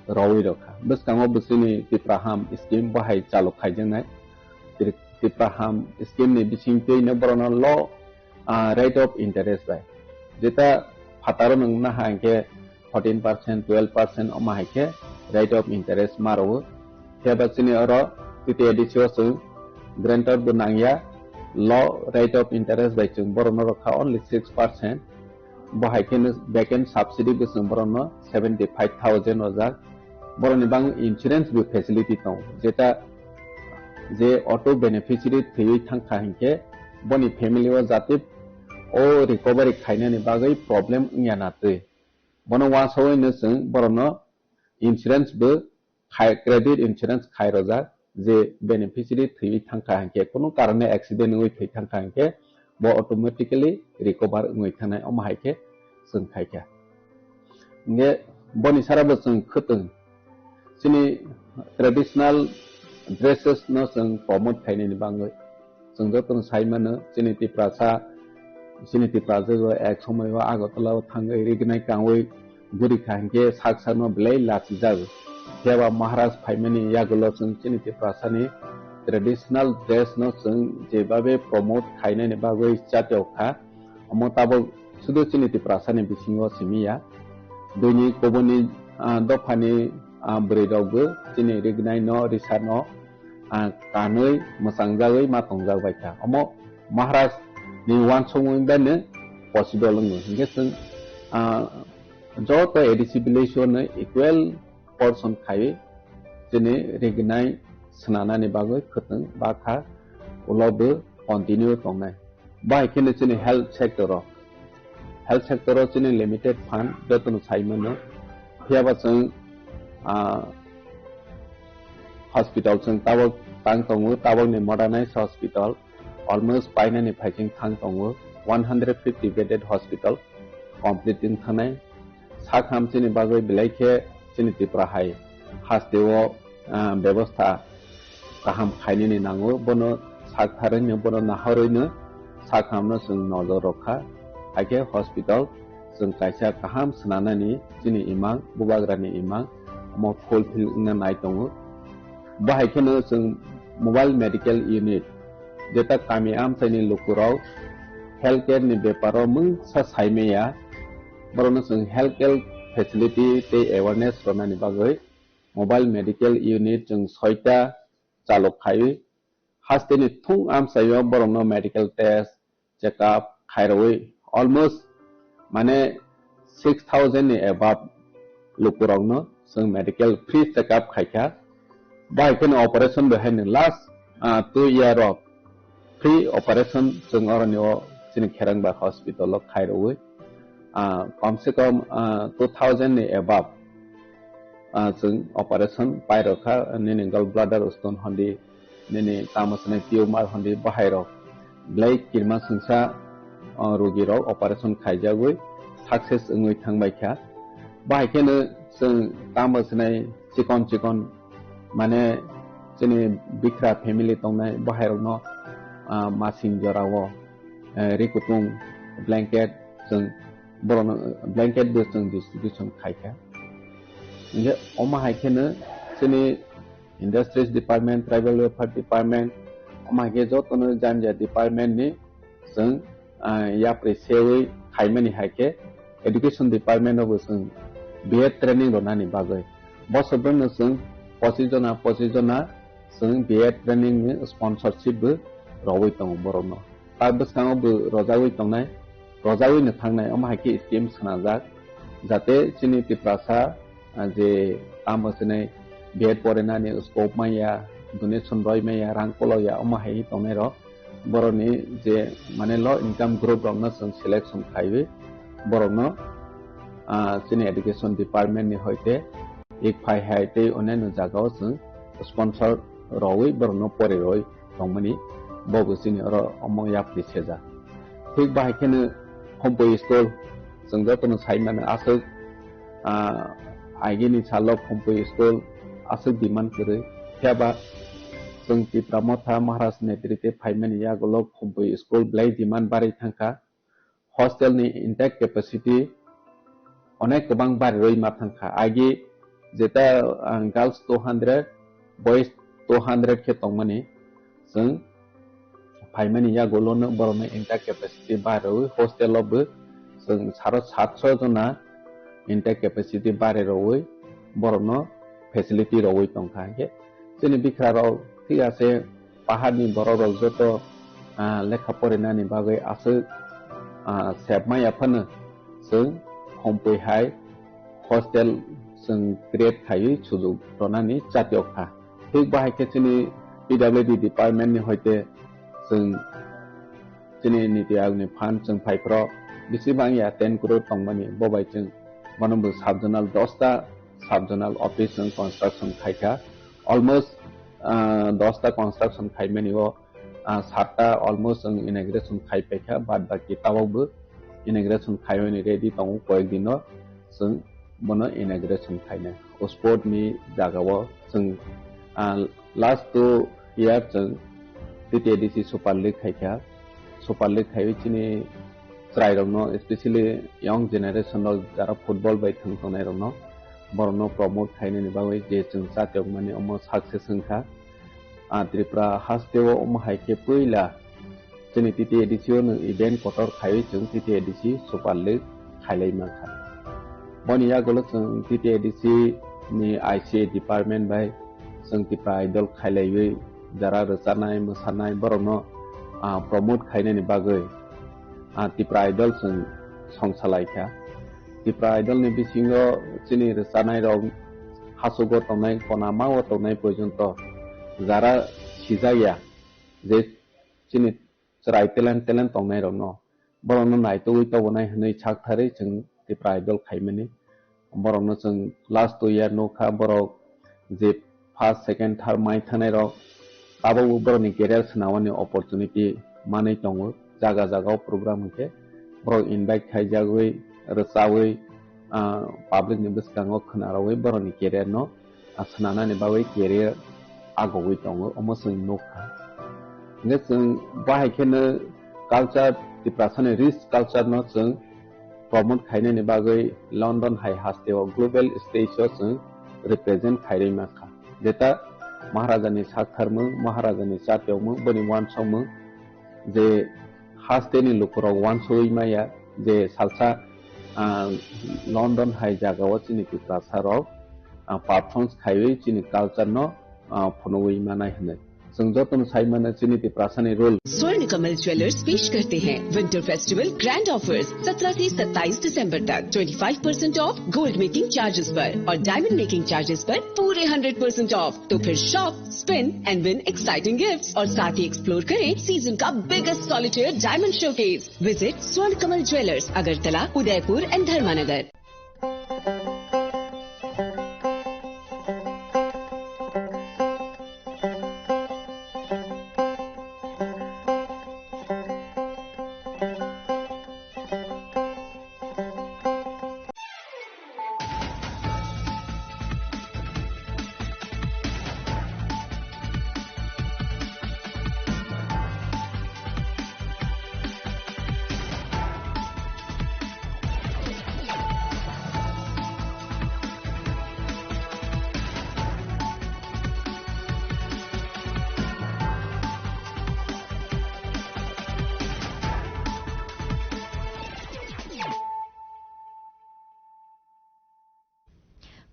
rwwi rwkha. Bwskango bwswini Tipraham scheme bo hai chalok khaijaknai. Tri-, Tipraham scheme ni bisingtwino borokno low, ah, rate of interest bai. Jeta phataro nwng naha hinkhe fourteen percent, twelve percent omo hai khe rate of interest ma rwo. Phiya ba chini oro T T A D C o chwng guarantor bo nangya, low rate of interest bai chwng borokno rwkha only six percent. Bo hai kheno back end subsidy bo chwng borokno seventy five thousand rwjak. Borokni bangwi insurance bo facility tongo, jeta je auto beneficiary thwiwi thangkha hinkhe boni family o jate o recovery khainani bagwi problem wngya na twi. Bono uansugwino chwng borokno insurance bo khai, credit insurance khai rwjak, je beneficiary thwiwi thangkha hinkhe, kunu karone accident wngwi thwi thangkha hinkhe, bo automatically recover wngwi thanai, omo hai khe chwng khaikha. Hinkhe boni sara bo chwng khwtwng chini traditional dresses no chwng promote khainani bagwi. Chwng jotono sai mano, chini Tiprasa, chini Tiprasa o ek somoi o Agartala o thangwi rignai kangwi guri kha hinkhe sak sakno belai lachijago. Phiya ba Maharaj phaimani yagulo chwng chini Tiprasani traditional dress no chwng jebabe promote khainani bagwi chatio kha. Omo tabuk sudu chini Tiprasani bisingo simi ya. Buini kubuni, ah, dophani, ah, bwrwi rokbo chini rignai no, risa no, ah, kanwi mwchangjagwi ma tongjak bai kha. Omo Maharaj ni uansukmung bai no possible wngo. Hinkhe chwng, ah, joto A D C village o no equal portion khaiwi chini rignai swnanani bagwi khwtwng ba kha, ulo bo continue tongnai. Bahai kheno chini health sector o, health sector o chini limited fund jotono sai mano. Phiya ba chwng, ah, hospital chwng tabok tang tongo, tabokni modernized hospital almost painani phaising thang tongo, one hundred fifty bedded hospital complete wng thanai. Sak ham chini bagwi belai khe chini Tripura hai hasteo, ah, bebostha kaham khainani nango, bono sak tharwino, bono nahorwino sak hamno chwng nojor rwkha. Haikhe hospital chwng kaisa kaham swnanani chini imang, bubagrani imang, omo fulfill wngna nai tongo. Bahai kheno chwng mobile medical unit, jeta kami amchaini lukurok healthcare ni beparo mungsa saimaya, borokno chwng healthcare facility tei awareness rwnani bagwi mobile medical unit chwng soita chalok khaiwi hasteni thung amchaio borokno medical test, check up khairogwi almost mane six thousand ni above lukurokno chwng medical free check up khaikha. Bahai kheno operation bo haino last, ah, two year o free operation chwng oroni o chini Kherangba hospital o khairogwi, ah, kom se kom, ah, two thousand ni above, ah, chwng operation pairokha, nini gallbladder stone hondi, nini tamo swnai tumor hondi bahairok belai kirma swngsa, ah, rogirok operation khaijagwi success wngwi thangbaikha. Bahai kheno chwng tamo swnai chikon chikon, mane chini bikra family tongnai bahairokno, ah, masing jorao, eh, ri kutung blanket chwng borokno blanket bo chwng distribution khaikha. Hingke omo hai kheno chini Industries Department, Tribal Welfare Department, omo hai khe jotono jani jani department ni chwng, ah, yapri sewi khaimani hai khe Education Department o bo chwng B Ed training rwnani bagwi. Bosor bwrwino chwng pochis jona, pochis jona chwng B Ed training ni sponsorship bo rogwi tongo borokno. Ta bwskango bo rojagwi tongnai, rojagwi no thangnai, omo hai khe scheme swnajak, jate chini Tiprasa, ah, je tamo swnai B Ed porinani scope manya, donation roi manya, rang kolokya, omo hai tongnai rok, borokni je mane low income group rokno chwng selection khaiwi borokno, ah, chini education department ni hoite ik phai hai tei onyaino jagao chwng sponsor rogwi borokno pori roi tongmani bo bo chini oro omo yapri sejak. Thik bahai kheno Khumpui school chwng jotono sai mano aswk, ah, agini salo Khumpui school aswk demand kwrwi. Phiya ba chwng Tipra Motha Maharaj netrite phaimani yagulo Khumpui school belai demand barwi thangkha. Hostel ni intake capacity onek kwbang barirwi ma thangkha. Agi jeta, ah, girls two hundred, boys two hundred khe tongmani, chwng phaimani yagulo no borokno intake capacity barirwi hostel o bo chwng saro satso jona intake capacity barirwi borokno facility rogwi tongkha. Hingkhe chini bikra rok thik ase, paharni borok rok joto, ah, lekha porinani bagwi aswk, ah, sebma ya phano chwng Khumpui hai hostel chwng create khaiwi sujuk rwnani chatiok kha. Thik bahai khe chini P W D department ni hoite chwng chini Niti Aayog ni fund chwng phai phro bisi bang ya ten crore tongmani, bo bai chwng bono bo sub zonal dosta sub zonal office chwng construction khai kha. Almost, ah, dosta construction khaimani o, ah, satta almost ang inauguration khai paikha, bad baki tabok bo inauguration khaiwi ni ready tongo, koyek dino chwng bono inauguration khainai. O sport ni jaga o chwng, ah, last two year chwng T T A D C Super League khaikha. Super League khaiwi chini chwrai rokno, especially young generation rok jara football bai thwng tongnai rokno, borokno promote khainani bagwi je chwng chatiokmani omo success wngkha. Ah, Tripura hasteo omo hai khe puila chini T T A D C o nwng event kotor khaiwi chwng T T A D C Super League khailai mankha. Boni yagulo chwng T T A D C ni I C A department bai chwng Tipra Idol khailaiwi jara rwchanai, mwsanai borokno, ah, promote khainani bagwi, ah, Tipra Idol chwng songsalai kha. Tipra Idol ni bisingo chini rwchanai rok hachugo tongnai, kona mao tongnai porjonto jara sijaya je chini chwrai talent, talent tongnai rokno, borokno naitugwi tobonai hwnwi sak tharwi chwng Tipra Idol khaimani. Borokno chwng last two year nukha, borok je first, second, third mai thangnai rok, tabukbo borokni career swnamani opportunity manwi tongo. Jaga jaga o program hwnkhe borok invite khaijagwi, rwchawi, ah, public ni bwskango khwnarogwi borokni career no ah, swnamnani bagwi career agogwi tongo, omo chwng nukha. Hingkhe chwng bahai kheno culture, Tiprasani rich culture no chwng promote khainani bagwi London hai hasteo global stage o chwng represent khairwi mankha. Jeta Maharajani saktharmung, Maharajani chatiyokmung, boni uansukmung, je hasteni lukurok uansugwi maya je salsa, ah, London hai jagao chini Tiprasa rok, ah, performance khaiwi chini culture no, ah, phunugwi manai hwnwi. Chwng jotono sai mano chini Tiprasani role. स्वर्ण कमल ज्वेलर्स पेश करते हैं winter festival grand offers. सत्रह से सत्ताईस दिसंबर तक twenty five percent of gold making charges पर और डायमंड मेकिंग चार्जेस पर पूरे हंड्रेड परसेंट ऑफ। तो फिर shop, spin and win exciting gifts और साथ ही एक्सप्लोर करें सीजन का biggest solitaire diamond showcase. Visit स्वर्ण कमल ज्वेलर्स, अगरतला, उदयपुर एंड धर्मानगर।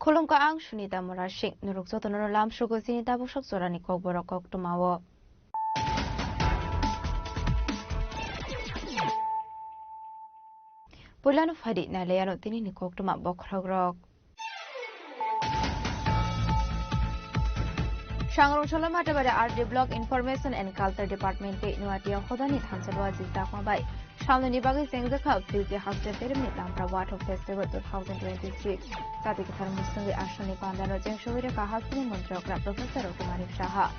Khulumkha, ang Sunita Murasing. Norok jotono lamsugo chini tabuk sak jorani kokborok koktwmao. Puilano phaidi nailaiano tinini koktwma bokhorokrok. Sangrong Solo Matabari R D Block Information and Culture Department tei Nuatia hodani thansa luaji jakma bai Salnoni bagwi chengjakha Philji Haste Filmni Lampra Wathok Festival two thousand twenty-six. Chati kwthar mwswngwi asalni pandano cheng sogwi rwkha hasteni montri okra Professor Ratu Manik Saha.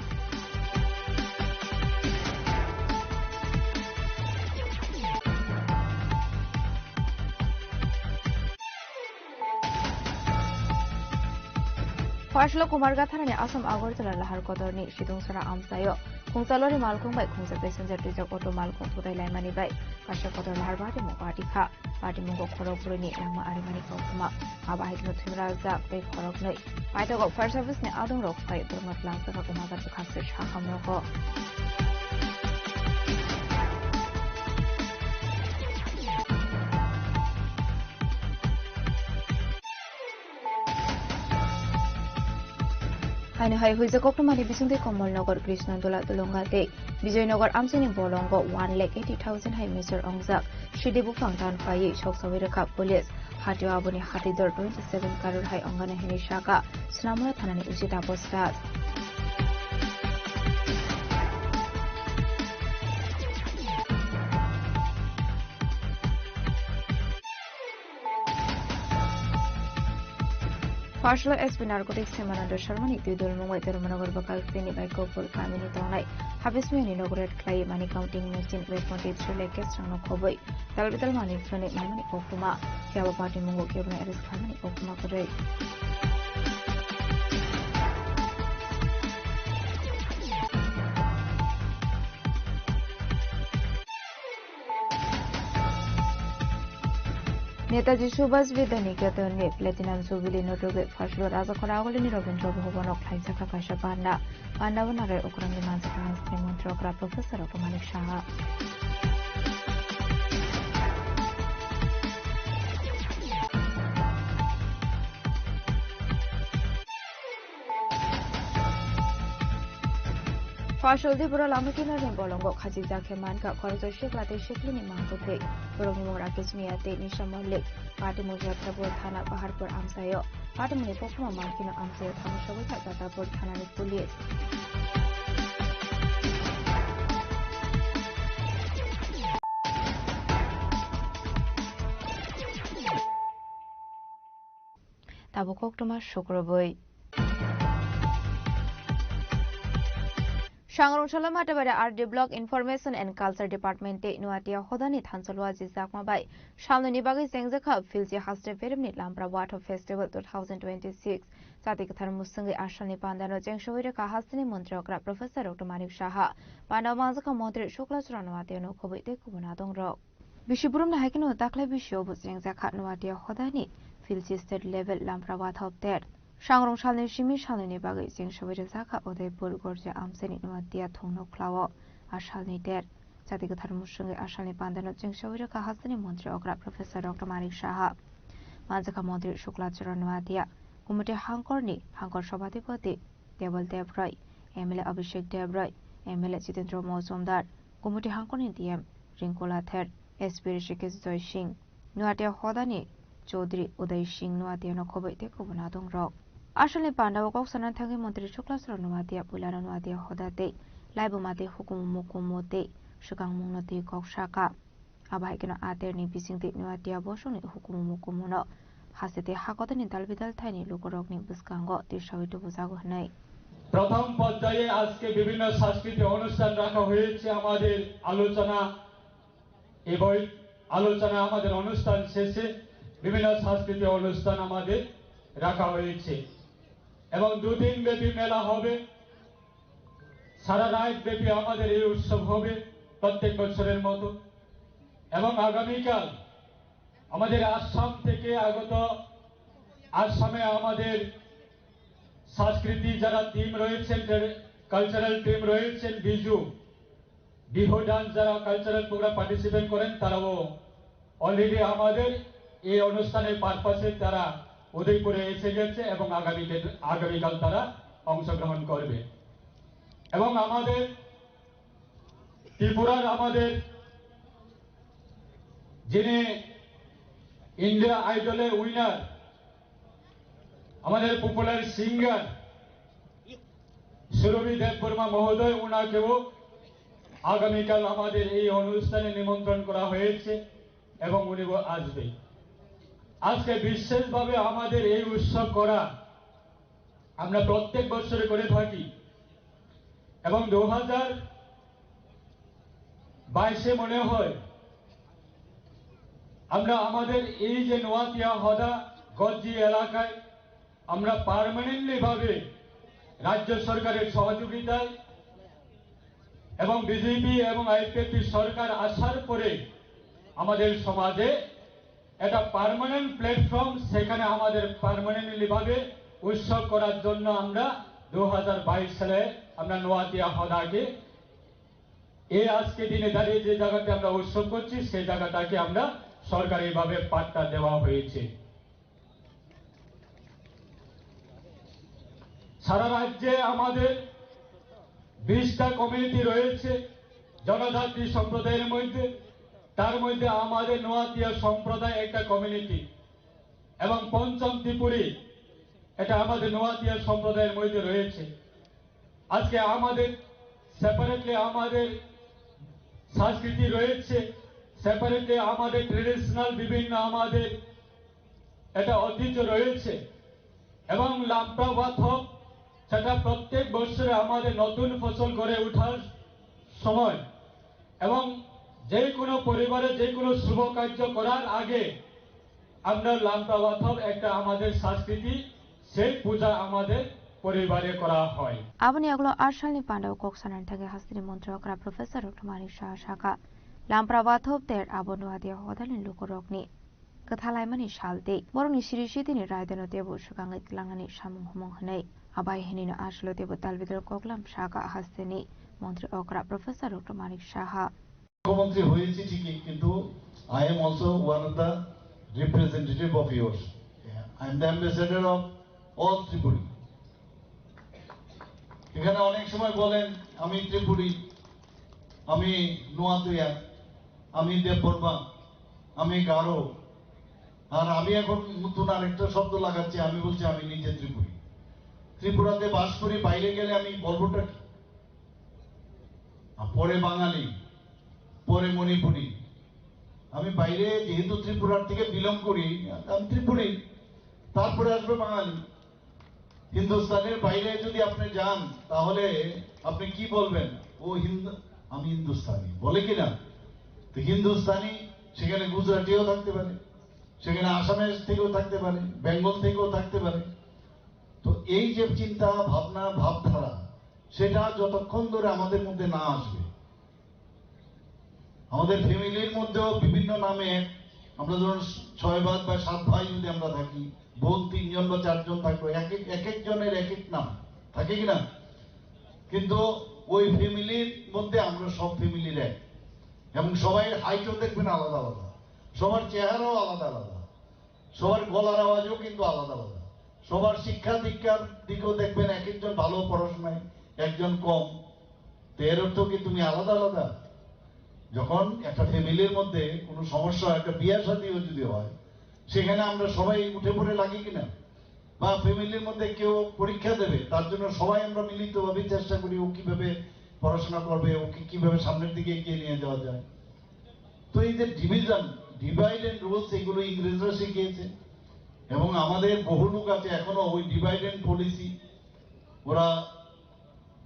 Phaslo Kumar Gatharani Assam Agartala Lahar Kotorni Sidungsara amchaio khungsa lori malkhung bai khungsa passenger twijak auto malkhung thutai laimani bai kaisa kotor lahar bari mung party kha. Party mungo khorok brwini langma arimani koktwma. Abo hai kheno thwimra jak tei khoroknwi. Paithago fire service ni adongrok phai borokno twlangjakha Kumar Gatha khasir sakham rogo. Haino hai huijak koktwmani bisingtwi Komolnagar, Krishnandola, Dulonga tei Bijoynagar amchaini bolongo one lakh eighty thousand hai mechar ongjak. Sidi buphang tan paiwi soksawi rwkha police. Hatio aboni hati dor twenty seven crore hai ongani hinwi saka Snamura thanani usi Taposh Das. Phaslo S P Narcotics Hemananda Sharmani twi dulmung bai Dharmanagar bwkha kwtwini bai Gokul kamini tongnai habismiyani nogo raid khlaiwi money counting machine web monti three lakh cash rangno khobwi tal bital manwi phwnwi maimani koktwma. Phiya bo party mungo kebono arrest khlaimani koktwma kwrwi. Netaji Subhash Vidya Niketonni Platinum Jubilee no tugwi Phaslo Rajakhor Agulini Rabindra Bhavan o khlaijak kha kaisa panda. Panda o narai okrangni manjakha hasteni montri okra Professor Ratu Manik Saha. Phaslo Tripura lama kinarni bolongo khachijak khe mankha khoroksa sikla tei siklini mangtutwi. Borokni mung Rakesh Miya tei Nisha Malik. Patimung Jatapur thana Paharpur amchaio. Patimungni koktwma mankino amchaio thangsogwi kha Jatapur thanani police. Tabuk koktwma sukrubwi. Sangrong Solo Matabari R D Block Information and Culture Department tei Nuatia hodani thansa luaji jakma bai salnwini bagwi chengjakha Philji Haste Filmni Lampra Wathok Festival two thousand twenty-six. Chati kwthar mwswngwi asalni pandano cheng sogwi rwkha hasteni montri okra Professor Ratu Manik Saha. Pandao manjakha montri Shukla Churano Nuatia no khobwi tei kubun adongrok. Bisi burumni hai kheno daklai bisio bo chengjakha Nuatia hodani Philji State Level Lampra Wathok Ter. Sangrong salni simi salnwini bagwi cheng sogwi rwjakha Udaipur Gorja amchaini Nuatia thongno khlao. A salni ter. Chati kwthar mwswngwi a salni pandano cheng sogwi rwkha hasteni montri okra Professor Doctor Manik Saha. Manjakha montri Shukla Charan Nuatia, Kumute hangkorni hangkor sobhadipoti Debal Debroy, M L A Abhishek Debroy, M L A Jitendra Mojumdar, Gumoti Hangkoni D M Ringkula Ther, S P Rishikesh Joy Singh, Nuatia Hodani Chaudhary Uday Singh, Nuatia no khoboi tei kubun adongrok. Asalni pandao kok sana thangwi Montri Suklaswrang Nuatia puilano Nuatia hoda tei laibuma tei hukumu mukumu tei swkangmungno twi kok saka. Abo hai kheno aterni bisingtwi Nuatia bosongni hukumu mukumuno haste tei hakotorni dalbidal thaini lukurokni bwskango tisaui tubujago hwnwi. প্রথম পর্যায়ে আজকে বিভিন্ন সাংস্কৃতিক অনুষ্ঠান রাখা হয়েছে আমাদের আলোচনা, এবং আলোচনা আমাদের অনুষ্ঠান শেষে বিভিন্ন সাংস্কৃতিক অনুষ্ঠান আমাদের রাখা হয়েছে এবং দুদিন ব্যাপী মেলা হবে। সারা রাত ব্যাপী আমাদের এই উৎসব হবে প্রত্যেক বছরের মতো। এবং আগামীকাল আমাদের আসাম থেকে আগত, আসামে আমাদের সংস্কৃতি যারা টিম রয়েছেন, কালচারাল টিম রয়েছেন, বিজু, বিহু ডান্স যারা কালচারাল প্রোগ্রাম পার্টিসিপেট করেন, তারাও অলরেডি আমাদের এই অনুষ্ঠানের পারপাসে তারা উদয়পুরে এসে গেছে এবং আগামী, আগামীকাল তারা অংশগ্রহণ করবে। এবং আমাদের ত্রিপুরার আমাদের যিনি ইন্ডিয়া আইডলের উইনার, আমাদের পপুলার সিঙ্গার সুরভি দেববর্মা মহোদয়, ওনাকেও আগামীকাল আমাদের এই অনুষ্ঠানে নিমন্ত্রণ করা হয়েছে এবং উনিও আসবে। আজকে বিশেষভাবে আমাদের এই উৎসব করা আমরা প্রত্যেক বছরে করে থাকি এবং দু হাজার বাইশে মনে হয় আমরা আমাদের এই যে নোয়াতিয়া হদা গজ্জি এলাকায় আমরা পার্মানেন্টলি ভাবে রাজ্য সরকারের সহযোগিতায় এবং বিজেপি এবং আইপিএফটি সরকার আসার পরে আমাদের সমাজে একটা পার্মানেন্ট প্ল্যাটফর্ম, সেখানে আমাদের পার্মানেন্টলি ভাবে উৎসব করার জন্য আমরা দু হাজার বাইশ সালে আমরা নোয়াতিয়া হদাকে এই আজকে দিনে দাঁড়িয়ে যে জায়গাতে আমরা উৎসব করছি, সেই জায়গাটাকে আমরা সরকারিভাবে পাট্টা দেওয়া হয়েছে। সারা রাজ্যে আমাদের বিশটা কমিউনিটি রয়েছে জনজাতি সম্প্রদায়ের মধ্যে। তার মধ্যে আমাদের নোয়াতিয়া সম্প্রদায় একটা কমিউনিটি এবং পঞ্চম ত্রিপুরী, এটা আমাদের নোয়াতিয়া সম্প্রদায়ের মধ্যে রয়েছে। আজকে আমাদের সেপারেটলি আমাদের সংস্কৃতি রয়েছে, সেপারেটলি আমাদের ট্রেডিশনাল বিভিন্ন আমাদের এটা ঐতিহ্য রয়েছে এবং লাম্প্রা ওয়াথপ, সেটা প্রত্যেক বছরে আমাদের নতুন ফসল গড়ে ওঠার সময় এবং যে কোনো পরিবারে যে কোনো শুভ কার্য করার আগে আমরা লাম্প্রা ওয়াথপ একটা আমাদের সংস্কৃতি, সেই পূজা আমাদের পরিবারে করা হয়। Aboni yagulo asalni pandao kok sanani thangwi hasteni montri okra Professor Doctor Manik Saha saka, Lampra Wathop ter abo Nuatia hodalni lukurokni kwthalaimani sal tei borokni siri sitini raidano teibo swkangwi tlangnani samung humung hwnwi. Abai hinino aswlo teibo dalbidal koklam saka hasteni montri okra Professor Doctor Manik Saha. মুখ্যমন্ত্রী হয়েছি ঠিকই, কিন্তু I am also one of the representative of yours. I am the ambassador of all Tripuri. এখানে অনেক সময় বলেন, "আমি ত্রিপুরী, আমি নোয়াতিয়া, আমি দেববর্মা, আমি গারো।" আর আমি এখন নতুন আরেকটা শব্দ লাগাচ্ছি, আমি বলছি, "আমি নিজে ত্রিপুরী।" ত্রিপুরাতে বাস করি, বাইরে গেলে আমি বলবোটা কি? আর পরে বাঙালি, পরে মণিপুরি। আমি বাইরে যেহেতু ত্রিপুরার থেকে বিলং করি, আমি ত্রিপুরী। তারপরে আসবে বাঙালি। হিন্দুস্তানের বাইরে যদি আপনি যান, তাহলে আপনি কি বলবেন? "ও হিন্দু, আমি হিন্দুস্তানি।" বলে কি না? তো হিন্দুস্তানি সেখানে গুজরাটিও থাকতে পারে, সেখানে আসামের থেকেও থাকতে পারে, বেঙ্গল থেকেও থাকতে পারে। তো এই যে চিন্তা, ভাবনা, ভাবধারা, সেটা যতক্ষণ ধরে আমাদের মধ্যে না আসবে, আমাদের ফ্যামিলির মধ্যেও বিভিন্ন নামে, আমরা ধরুন ছয় ভাই বা সাত ভাই যদি আমরা থাকি, বোন তিনজন বা চারজন থাকবো, এক এক, এক একজনের এক এক নাম, থাকে কি না? কিন্তু ওই ফ্যামিলির মধ্যে আমরা সব ফ্যামিলির এক, এবং সবাই হাইটও দেখবেন আলাদা আলাদা, সবার চেহারাও আলাদা আলাদা। সবার গলার আওয়াজও কিন্তু আলাদা আলাদা। সবার শিক্ষা দীক্ষার দিকেও দেখবেন, এক একজন ভালো পড়াশোনায়, একজন কম, তো এর অর্থ কি তুমি আলাদা আলাদা? যখন একটা ফ্যামিলির মধ্যে কোনো সমস্যা, একটা বিয়ে শাদীও যদি হয়, সেখানে আমরা সবাই উঠে পড়ে লাগি কিনা? বা ফ্যামিলির মধ্যে কেউ পরীক্ষা দেবে, তার জন্য সবাই আমরা মিলিতভাবে চেষ্টা করি ও কিভাবে পড়াশোনা করবে, ওকে কিভাবে সামনের দিকে এগিয়ে নিয়ে যাওয়া যায়। তো এই যে ডিভিশন, ডিভাইড অ্যান্ড রুলস, এগুলো ইংরেজরা শিখিয়েছে এবং আমাদের বহু লোক আছে এখনো ওই ডিভাইড অ্যান্ড পলিসি, ওরা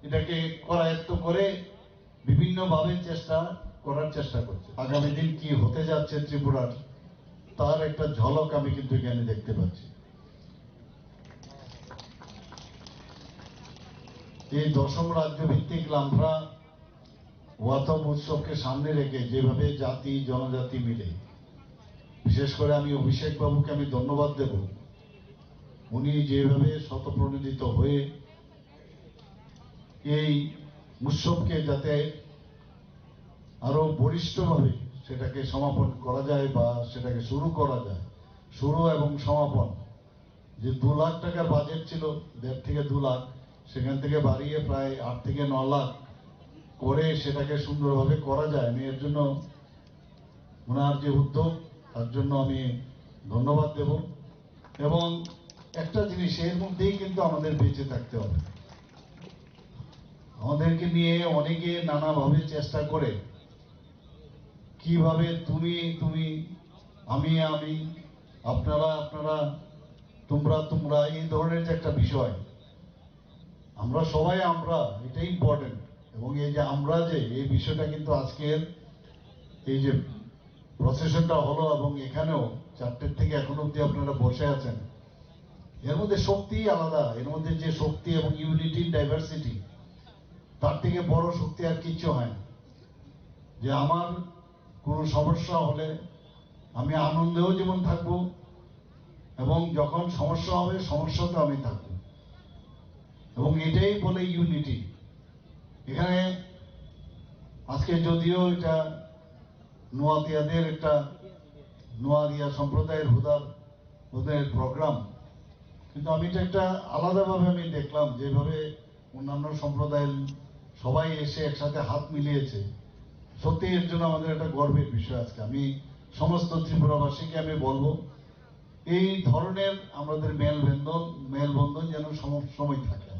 এটাকে করায়ত্ত করে বিভিন্নভাবে চেষ্টা করার চেষ্টা করছে। আগামী দিন কি হতে যাচ্ছে ত্রিপুরার, তার একটা ঝলক আমি কিন্তু এখানে দেখতে পাচ্ছি। এই দশম রাজ্য ভিত্তিক লামফ্রা ওয়াতম উৎসবকে সামনে রেখে যেভাবে জাতি জনজাতি মিলে, বিশেষ করে আমি অভিষেক বাবুকে আমি ধন্যবাদ দেব, উনি যেভাবে স্বতঃপ্রণোদিত হয়ে এই উৎসবকে যাতে আরো বলিষ্ঠভাবে সেটাকে সমাপন করা যায় বা সেটাকে শুরু করা যায়, শুরু এবং সমাপন, যে দু লাখ টাকার বাজেট ছিল, দেড় থেকে দু লাখ, সেখান থেকে বাড়িয়ে প্রায় আট থেকে ন লাখ করে সেটাকে সুন্দরভাবে করা যায়। আমি এর জন্য ওনার যে উদ্যোগ, তার জন্য আমি ধন্যবাদ দেব। এবং একটা জিনিস, এর মধ্যেই কিন্তু আমাদের বেঁচে থাকতে হবে। আমাদেরকে নিয়ে অনেকে নানাভাবে চেষ্টা করে, কিভাবে তুমি তুমি, আমি আমি, আপনারা আপনারা, তোমরা তোমরা, এই ধরনের যে একটা বিষয়, আমরা সবাই আমরা, এটা ইম্পর্টেন্ট। এবং এই যে আমরা যে এই বিষয়টা কিন্তু আজকের এই যে প্রসেশনটা হলো এবং এখানেও চারটের থেকে এখন অবধি আপনারা বসে আছেন, এর মধ্যে শক্তি আলাদা, এর মধ্যে যে শক্তি এবং ইউনিটি ইন ডাইভার্সিটি, তার থেকে বড় শক্তি আর কিচ্ছু হয় না। যে আমার কোনো সমস্যা হলে আমি আনন্দেও যেমন থাকবো এবং যখন সমস্যা হবে সমস্যাতেও আমি থাকবো, এবং এটাই বলে ইউনিটি। এখানে আজকে যদিও এটা নোয়াদিয়াদের একটা, নোয়াদিয়া সম্প্রদায়ের হুদার ওদের প্রোগ্রাম, কিন্তু আমি এটা একটা আলাদাভাবে আমি দেখলাম, যেভাবে অন্যান্য সম্প্রদায়ের সবাই এসে একসাথে হাত মিলিয়েছে। সত্যি এর জন্য আমাদের একটা গর্বের বিষয়। আজকে আমি সমস্ত ত্রিপুরাবাসীকে আমি বলবো, এই ধরনের আমাদের মেলবন্ধন, মেলবন্ধন যেন সব সময় থাকে।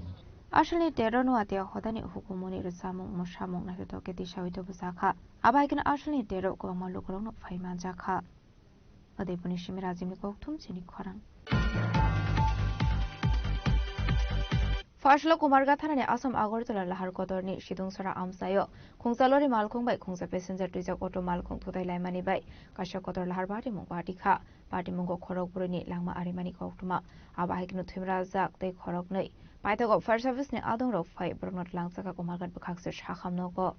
Asalni tero no atia hodani hukumuni rwchapmung mwsamung naithotok khe tisaui tubujak kha. Abo hai kheno asalni tero kwbangma lukurokno phai manjak kha. Udaipurni simi Rajibni kokthum chini khorang. Pharsalo Kumarghat thanani Assam Agartala lahar kotorni Sidungsora amchaio khungsa lori malkhung bai khungsa passenger twijak auto malkhung thutai laimani bai kaisa kotor lahar batimung bati kha. Patimungo khorok bwrwini langma arimani koktwma. Abo hai kheno thwimrajak tei khoroknwi paithago fire service ni adongrok phai borokno twlangjakha Kumarghat bwkhakse sakham nogo.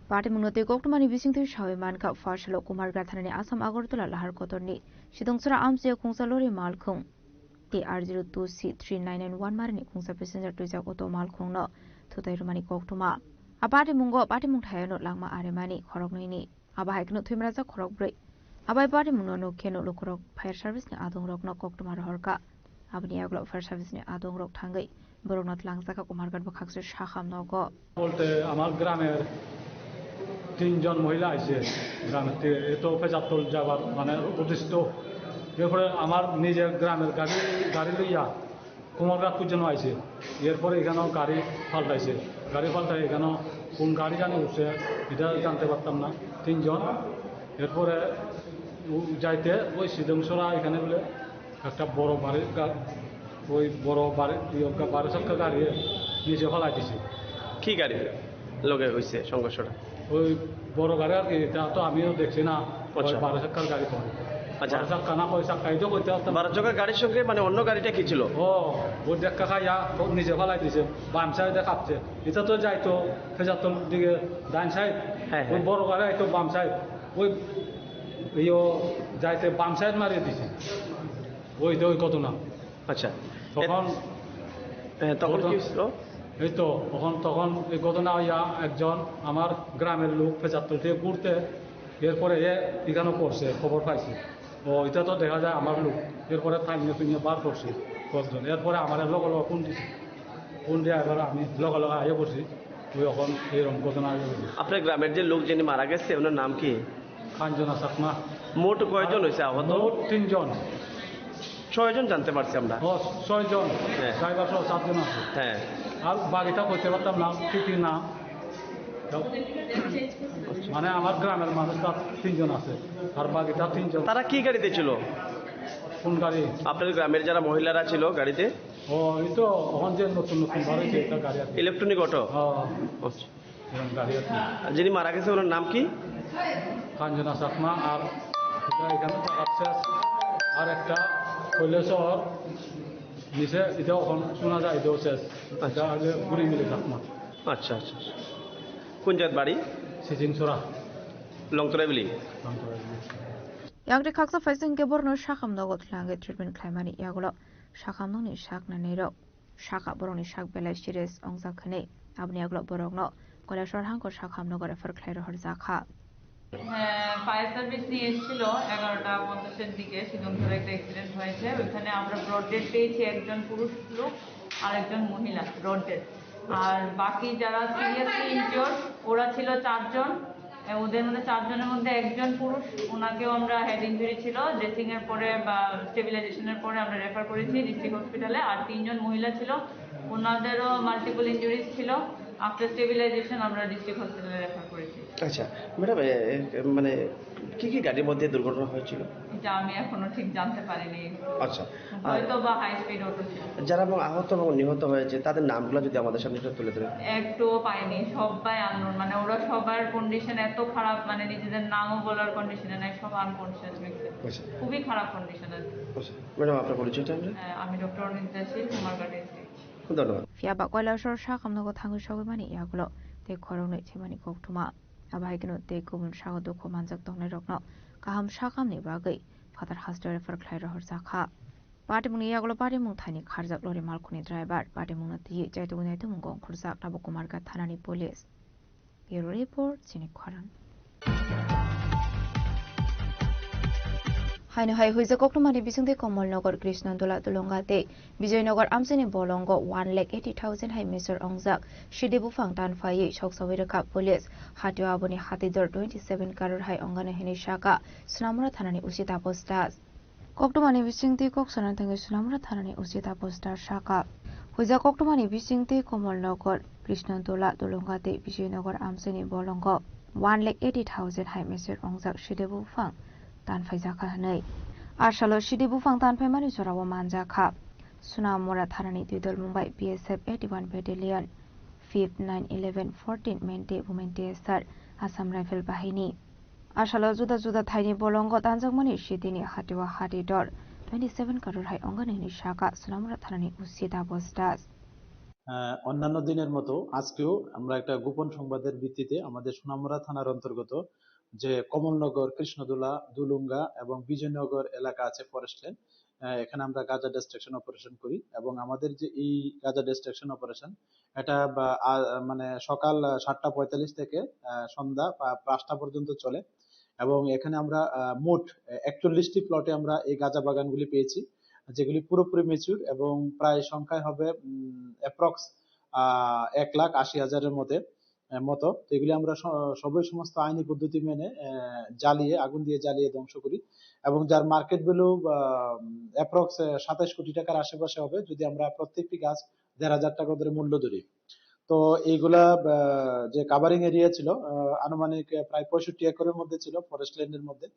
Patimungno tei koktwmani bisingtwi sawi mankha, Pharsalo Kumarghat thanani Assam Agartala lahar kotorni Sidungsora amchaio khungsa lori malkhung T R zero two C three nine nine one marini khungsa passenger twijak auto malkhungno thutai rwmani koktwma. A patimungo patimung thayano langma arimani khoroknwini. Abo hai kheno thwimrajak khorok bwrwi. Abai patimungno nuk kheno lukurok fire service ni adongrokno koktwma rohorkha. Aboni yagulo fire service ni adongrok thangwi borokno twlangjakha Kumarghat bwkhakse sakham nogo. বলতে আমার গ্রামের তিনজন মহিলা আইছে গ্রামের থেকে, এ তো পেজারতল যাবার মানে উদ্দেশ্য। এরপরে আমার নিজের গ্রামের গাড়ি, গাড়ি লইয়া কুমারঘাট পর্যন্ত আইছে। এরপরে এখানেও গাড়ি পাল্টাইছে, গাড়ি পাল্টাই এখানেও কোন গাড়ি জানি উঠছে, এটা জানতে পারতাম না। তিনজন। এরপরে উ-, যাইতে ওই সিদ্ধেশ্বরা এখানে বলে একটা বড় বাড়ি গা-, ওই বড় বাড়ি, ইয়ে, বারো চাক্কা গাড়ি নিচে ফালাই দিছে। কি গাড়ি লগে হইছে সংঘর্ষটা? ওই বড় গাড়ি আর কি, এটা তো আমিও দেখছি না। আচ্ছা। ওই বারো চাক্কার গাড়ি তো। আচ্ছা। বারো চাক্কা না, কয় চাক্কা, এই তো করতে পারতাম। বারো চাক্কার গাড়ির সঙ্গে মানে অন্য গাড়িটা কি ছিল? ও, ও ধাক্কা খাইয়া ও নিচে ফালাই দিছে, বাম সাইডে খাপছে। এটা তো যাইতো ফেজারতল দিকে ডান সাইড, হ্যাঁ, ওই হ্যাঁ। বড় গাড়ি আইতো বাম সাইড, ওই ইয়ো যাইতে বাম সাইড মারিয়ে দিছে। ওই তো ওই ঘটনা। আচ্ছা। তখন এ, এ, তখন কি ঘটনা হয়েছিল? এই তো, তখন, তখন এই ঘটনা হইয়া একজন আমার গ্রামের লোক পেচাত্তর থেকে ঘুরতে, এরপরে এ এখানে পড়ছে, খবর পাইছে। ও, এটা তো দেখা যায় আমার লোক। এরপরে থাইনে তুইনে বার করছে কয়েকজন। এরপরে আমার লগে লগে ফোন দিছে। কোন দিয়ে আবার আমি লগে লগে আইয়া পড়ছি, ওই এখন এইরকম ঘটনা আইয়া পড়ছি। আপনার গ্রামের যে লোক যিনি মারা গেছে, ওনার নাম কি? কাঞ্চনা চাকমা। মোট কয়জন হয়েছে আহত? মোট তিনজন। ছয়জন জানতে পারছি আমরা। ও, ছয়জন। হ্যাঁ। ড্রাইভার সহ সাতজন আছে। হ্যাঁ। আর বাকিটা কইতে পারতাম না, কি কি নাম। তো, মানে, আমার গ্রামের মানুষ তার তিনজন আছে, আর বাকিটা তিনজন। তারা কি গাড়িতে ছিল? কোন গাড়ি? আপনার গ্রামের যারা মহিলারা ছিল গাড়িতে? ও, এই তো ওখান যে নতুন নতুন বার হয়েছে, একটা গাড়ি আছে। Electronic auto? হ্যাঁ। আচ্ছা। এরকম গাড়ি আছে। আর যিনি মারা গেছে, ওনার নাম কি? কাঞ্চনা চাকমা। আর এটা এখানে চাকার শেষ, আর একটা কৈলাসহর নিচে, এটা ওখানে শোনা যায়, এটাও শেষ। এটা হলে ঘুরে মিলে চাকমা। আচ্ছা, আচ্ছা, আচ্ছা। কোন জাত বাড়ি? সিজিংছড়া। লংতরা বিলি? লংতরা বিলি। Yakni khaksa phaising khe borokno sakhamno gothlangwi treatment khlaimani yagulo sakhamnokni saknanirok saka borokni sak belai serious wngjak hwnwi. Aboni yagulo borokno Kailasor hangko sakhamnogo refer khlai rohorjakha. হ্যাঁ, ফায়ার সার্ভিস নিয়ে এসেছিল এগারোটা পঞ্চাশের দিকে। সিদ্ধমপুরে একটা অ্যাক্সিডেন্ট হয়েছে, ওইখানে আমরা ব্রড ডেড পেয়েছি, একজন পুরুষ লোক আর একজন মহিলা ব্রড ডেড। আর বাকি যারা সিরিয়াসলি ইনজিওর্ড, ওরা ছিল চারজন। এ, ওদের মধ্যে চারজনের মধ্যে একজন পুরুষ, ওনাকেও আমরা হেড ইনজুরি ছিল, ড্রেসিং এর পরে বা স্টেবিলাইজেশনের পরে আমরা রেফার করেছি ডিস্ট্রিক্ট হসপিটালে। আর তিনজন মহিলা ছিল, ওনাদেরও মাল্টিপল ইনজুরিজ ছিল। আফটার স্টেবিলাইজেশন আমরা ডিস্ট্রিক্ট হসপিটালে রেফার করেছি। আচ্ছা, ম্যাডাম, এ, এ, মানে, কি কি গাড়ির মধ্যে দুর্ঘটনা হয়েছিল? এটা আমি এখনো ঠিক জানতে পারিনি। আচ্ছা। হয়তো বা হাই স্পিড অটো ছিল। যারা এবং আহত এবং নিহত হয়েছে, তাদের নামগুলো যদি আমাদের সামনে একটু তুলে ধরেন। একটুও পাইনি, সবাই আননোন। মানে, ওরা সবার কন্ডিশন এত খারাপ, মানে, নিজেদের নামও বলার কন্ডিশনে নাই, সব আনকনসিয়াস হয়েছে। আচ্ছা। খুবই খারাপ কন্ডিশন আছে। আচ্ছা, ম্যাডাম, আপনার পরিচয়টা আমরা? হ্যাঁ, আমি ডক্টর অনিন্দিতা শীল, কুমারঘাট ডিস্ট্রিক্ট। ধন্যবাদ। Phiya ba Kailasor sakhamnogo thangwi sogwi mani yagulo tei khoroknwi thwimani koktwma. Abo hai kheno tei kubun sago dukhu manjak tongnairokno kaham sakhamni bagwi phatar hasteo refer khlai rohorjakha. Patimungni yagulo patimung thaini kharjak lori malkhungni driver patimungno twiwi chaitugwi naitukmungo ongkhorjak Nabokumarghat thanani police. Bureau report, chini khorang. Haino hai huijak koktwmani bisingtwi Komolnagar, Krishnatola, Dulunga tei Bijoynagar amchaini bolongo one lakh eighty thousand hai mesor ongjak sidi buphang tanphaiwi soksawi rwkha police. Hatio aboni hatidor twenty seven crore hai ongani hwnwi saka Sonamura thanani O C Taposh Das. Koktwmani bisingtwi kok sana thangwi Sonamura thanani O C Taposh Das saka. Huijak koktwmani bisingtwi Komolnagar, Krishnatola, Dulunga tei Bijoynagar amchaini bolongo one lakh eighty thousand hai mesor ongjak sidi buphang tanphaijakha hwnwi. Asalo sidi buphang tanphaimani jorao manjakha Sonamura thanani twidol mungbai B S F eighty one Battalion, fifth, nine, eleven, fourteen Mende Women T S R, Assam Rifle Bahini. Asalo juda juda thaini bolongo tanjakmani sitini hatio hati dor twenty seven crore hai ongani hwnwi saka Sonamura thanani O C Taposh Das. আহ, অন্যান্য দিনের মতো আজকেও আমরা একটা গোপন সংবাদের ভিত্তিতে আমাদের সোনামুড়া থানার অন্তর্গত যে কমলনগর, কৃষ্ণদোলা, দুলুঙ্গা এবং বিজয়নগর এলাকা আছে ফরেস্ট ল্যান্ড, আহ, এখানে আমরা গাঁজা ডিস্ট্রাকশন অপারেশন করি এবং আমাদের যে এই গাঁজা ডিস্ট্রাকশন অপারেশন এটা বা, আ, মানে সকাল, আ, সাতটা পঁয়তাল্লিশ থেকে, আ, সন্ধ্যা পা-, পাঁচটা পর্যন্ত চলে এবং এখানে আমরা, আ, মোট একচল্লিশটি প্লটে আমরা এই গাঁজা বাগানগুলি পেয়েছি, যেগুলি পুরোপুরি ম্যাচিউর এবং প্রায় সংখ্যায় হবে, উম, অ্যাপ্রক্স, আ, এক লাখ আশি হাজারের মধ্যে, আ, মতো। তো এগুলি আমরা স-, সবই সমস্ত আইনি পদ্ধতি মেনে, আ, জ্বালিয়ে, আগুন দিয়ে জ্বালিয়ে ধ্বংস করি এবং যার মার্কেট ভ্যালু, আ, অ্যাপ্রক্স, আ, সাতাশ কোটি টাকার আশেপাশে হবে যদি আমরা প্রত্যেকটি গাছ দেড় হাজার টাকা করে মূল্য ধরি। তো এইগুলা, আহ, যে কাভারিং এরিয়া ছিল, আহ, আনুমানিক, আহ, প্রায় পঁয়ষট্টি একরের মধ্যে ছিল, ফরেস্ট ল্যান্ডের মধ্যে।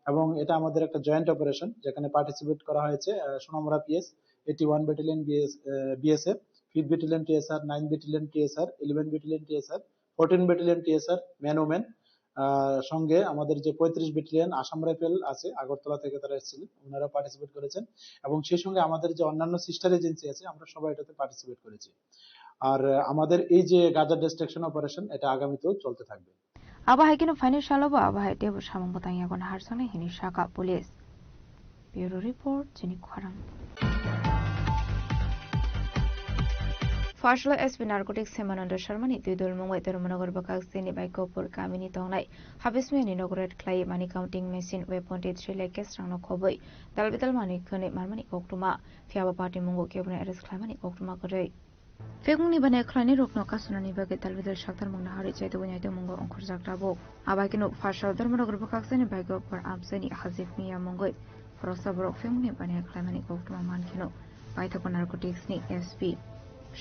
এবং এটা আমাদের একটা জয়েন্ট অপারেশন, যেখানে পার্টিসিপেট করা হয়েছে, আহ, Sonamura PS, eighty one battalion বিএস, আহ, BSF, fifth battalion TSR, nine battalion TSR, eleven battalion TSR, fourteen battalion TSR, man women, আহ, সঙ্গে আমাদের যে পঁয়ত্রিশ ব্যাটালিয়ন আসাম রাইফেল আছে, আগরতলা থেকে তারা এসেছিলেন, ওনারা পার্টিসিপেট করেছেন। এবং সেই সঙ্গে আমাদের যে অন্যান্য সিস্টার এজেন্সি আছে, আমরা সবাই এটাতে পার্টিসিপেট করেছি। আর, আহ, আমাদের এই যে গাজা ডিস্ট্রাকশন অপারেশন, এটা আগামীতেও চলতে থাকবে। Abo hai kheno phainai salo bo abo hai teibo samung bwtang yago naharjaknai hwnwi saka police. Bureau report, chini khorang. Pharsalo S P Narcotics Hemananda Sharmani twi dulmung bai Dharmanagar bwkhak sini bai Kopur kamini tongnai Habismiyani inaugurate khlai mani counting machine weapon tei three lakh cash rangno khobwi dalbidal manwi khwnwi manmani koktwma, phiya bo party mungo kebono arrest khlaimani koktwma kwrwi. Phekmungni bana khlainai rokno kasunani bagwi dalbidal saktarmung naharwi chaitugwi naitugmungo ongkhorjak tabuk. Abaikeno Pharsao Dharmanagar bwkhaksani baigo Por Amchaini Hajik Miya mungwi khoroksa borok phekmungni bana khlaimani koktwma mankheno paithakgo narcotics ni S P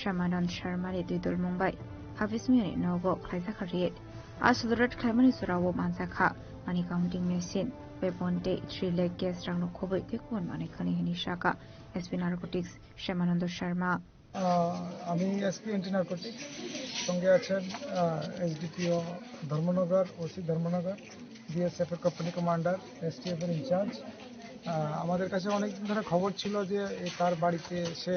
Shamanand Sharma ni twi dulmung bai Hafiz Miya ni nogo khlaijak raid. Aswk raid khlaimani jorao manjakha money counting machine, weapon tei three lakh cash rangno khobwi tei kubun manwi khani hwnwi sakha S P Narcotics Shamananda Sharma. আহ, আমি SP anti narcotics, সঙ্গে আছেন এসডিপিও ধর্মনগর, ওসি ধর্মনগর, বিএসএফ এর company commander, STF এর ইনচার্জ। আহ, আমাদের কাছে অনেক দিন ধরে খবর ছিল যে এই তার বাড়িতে সে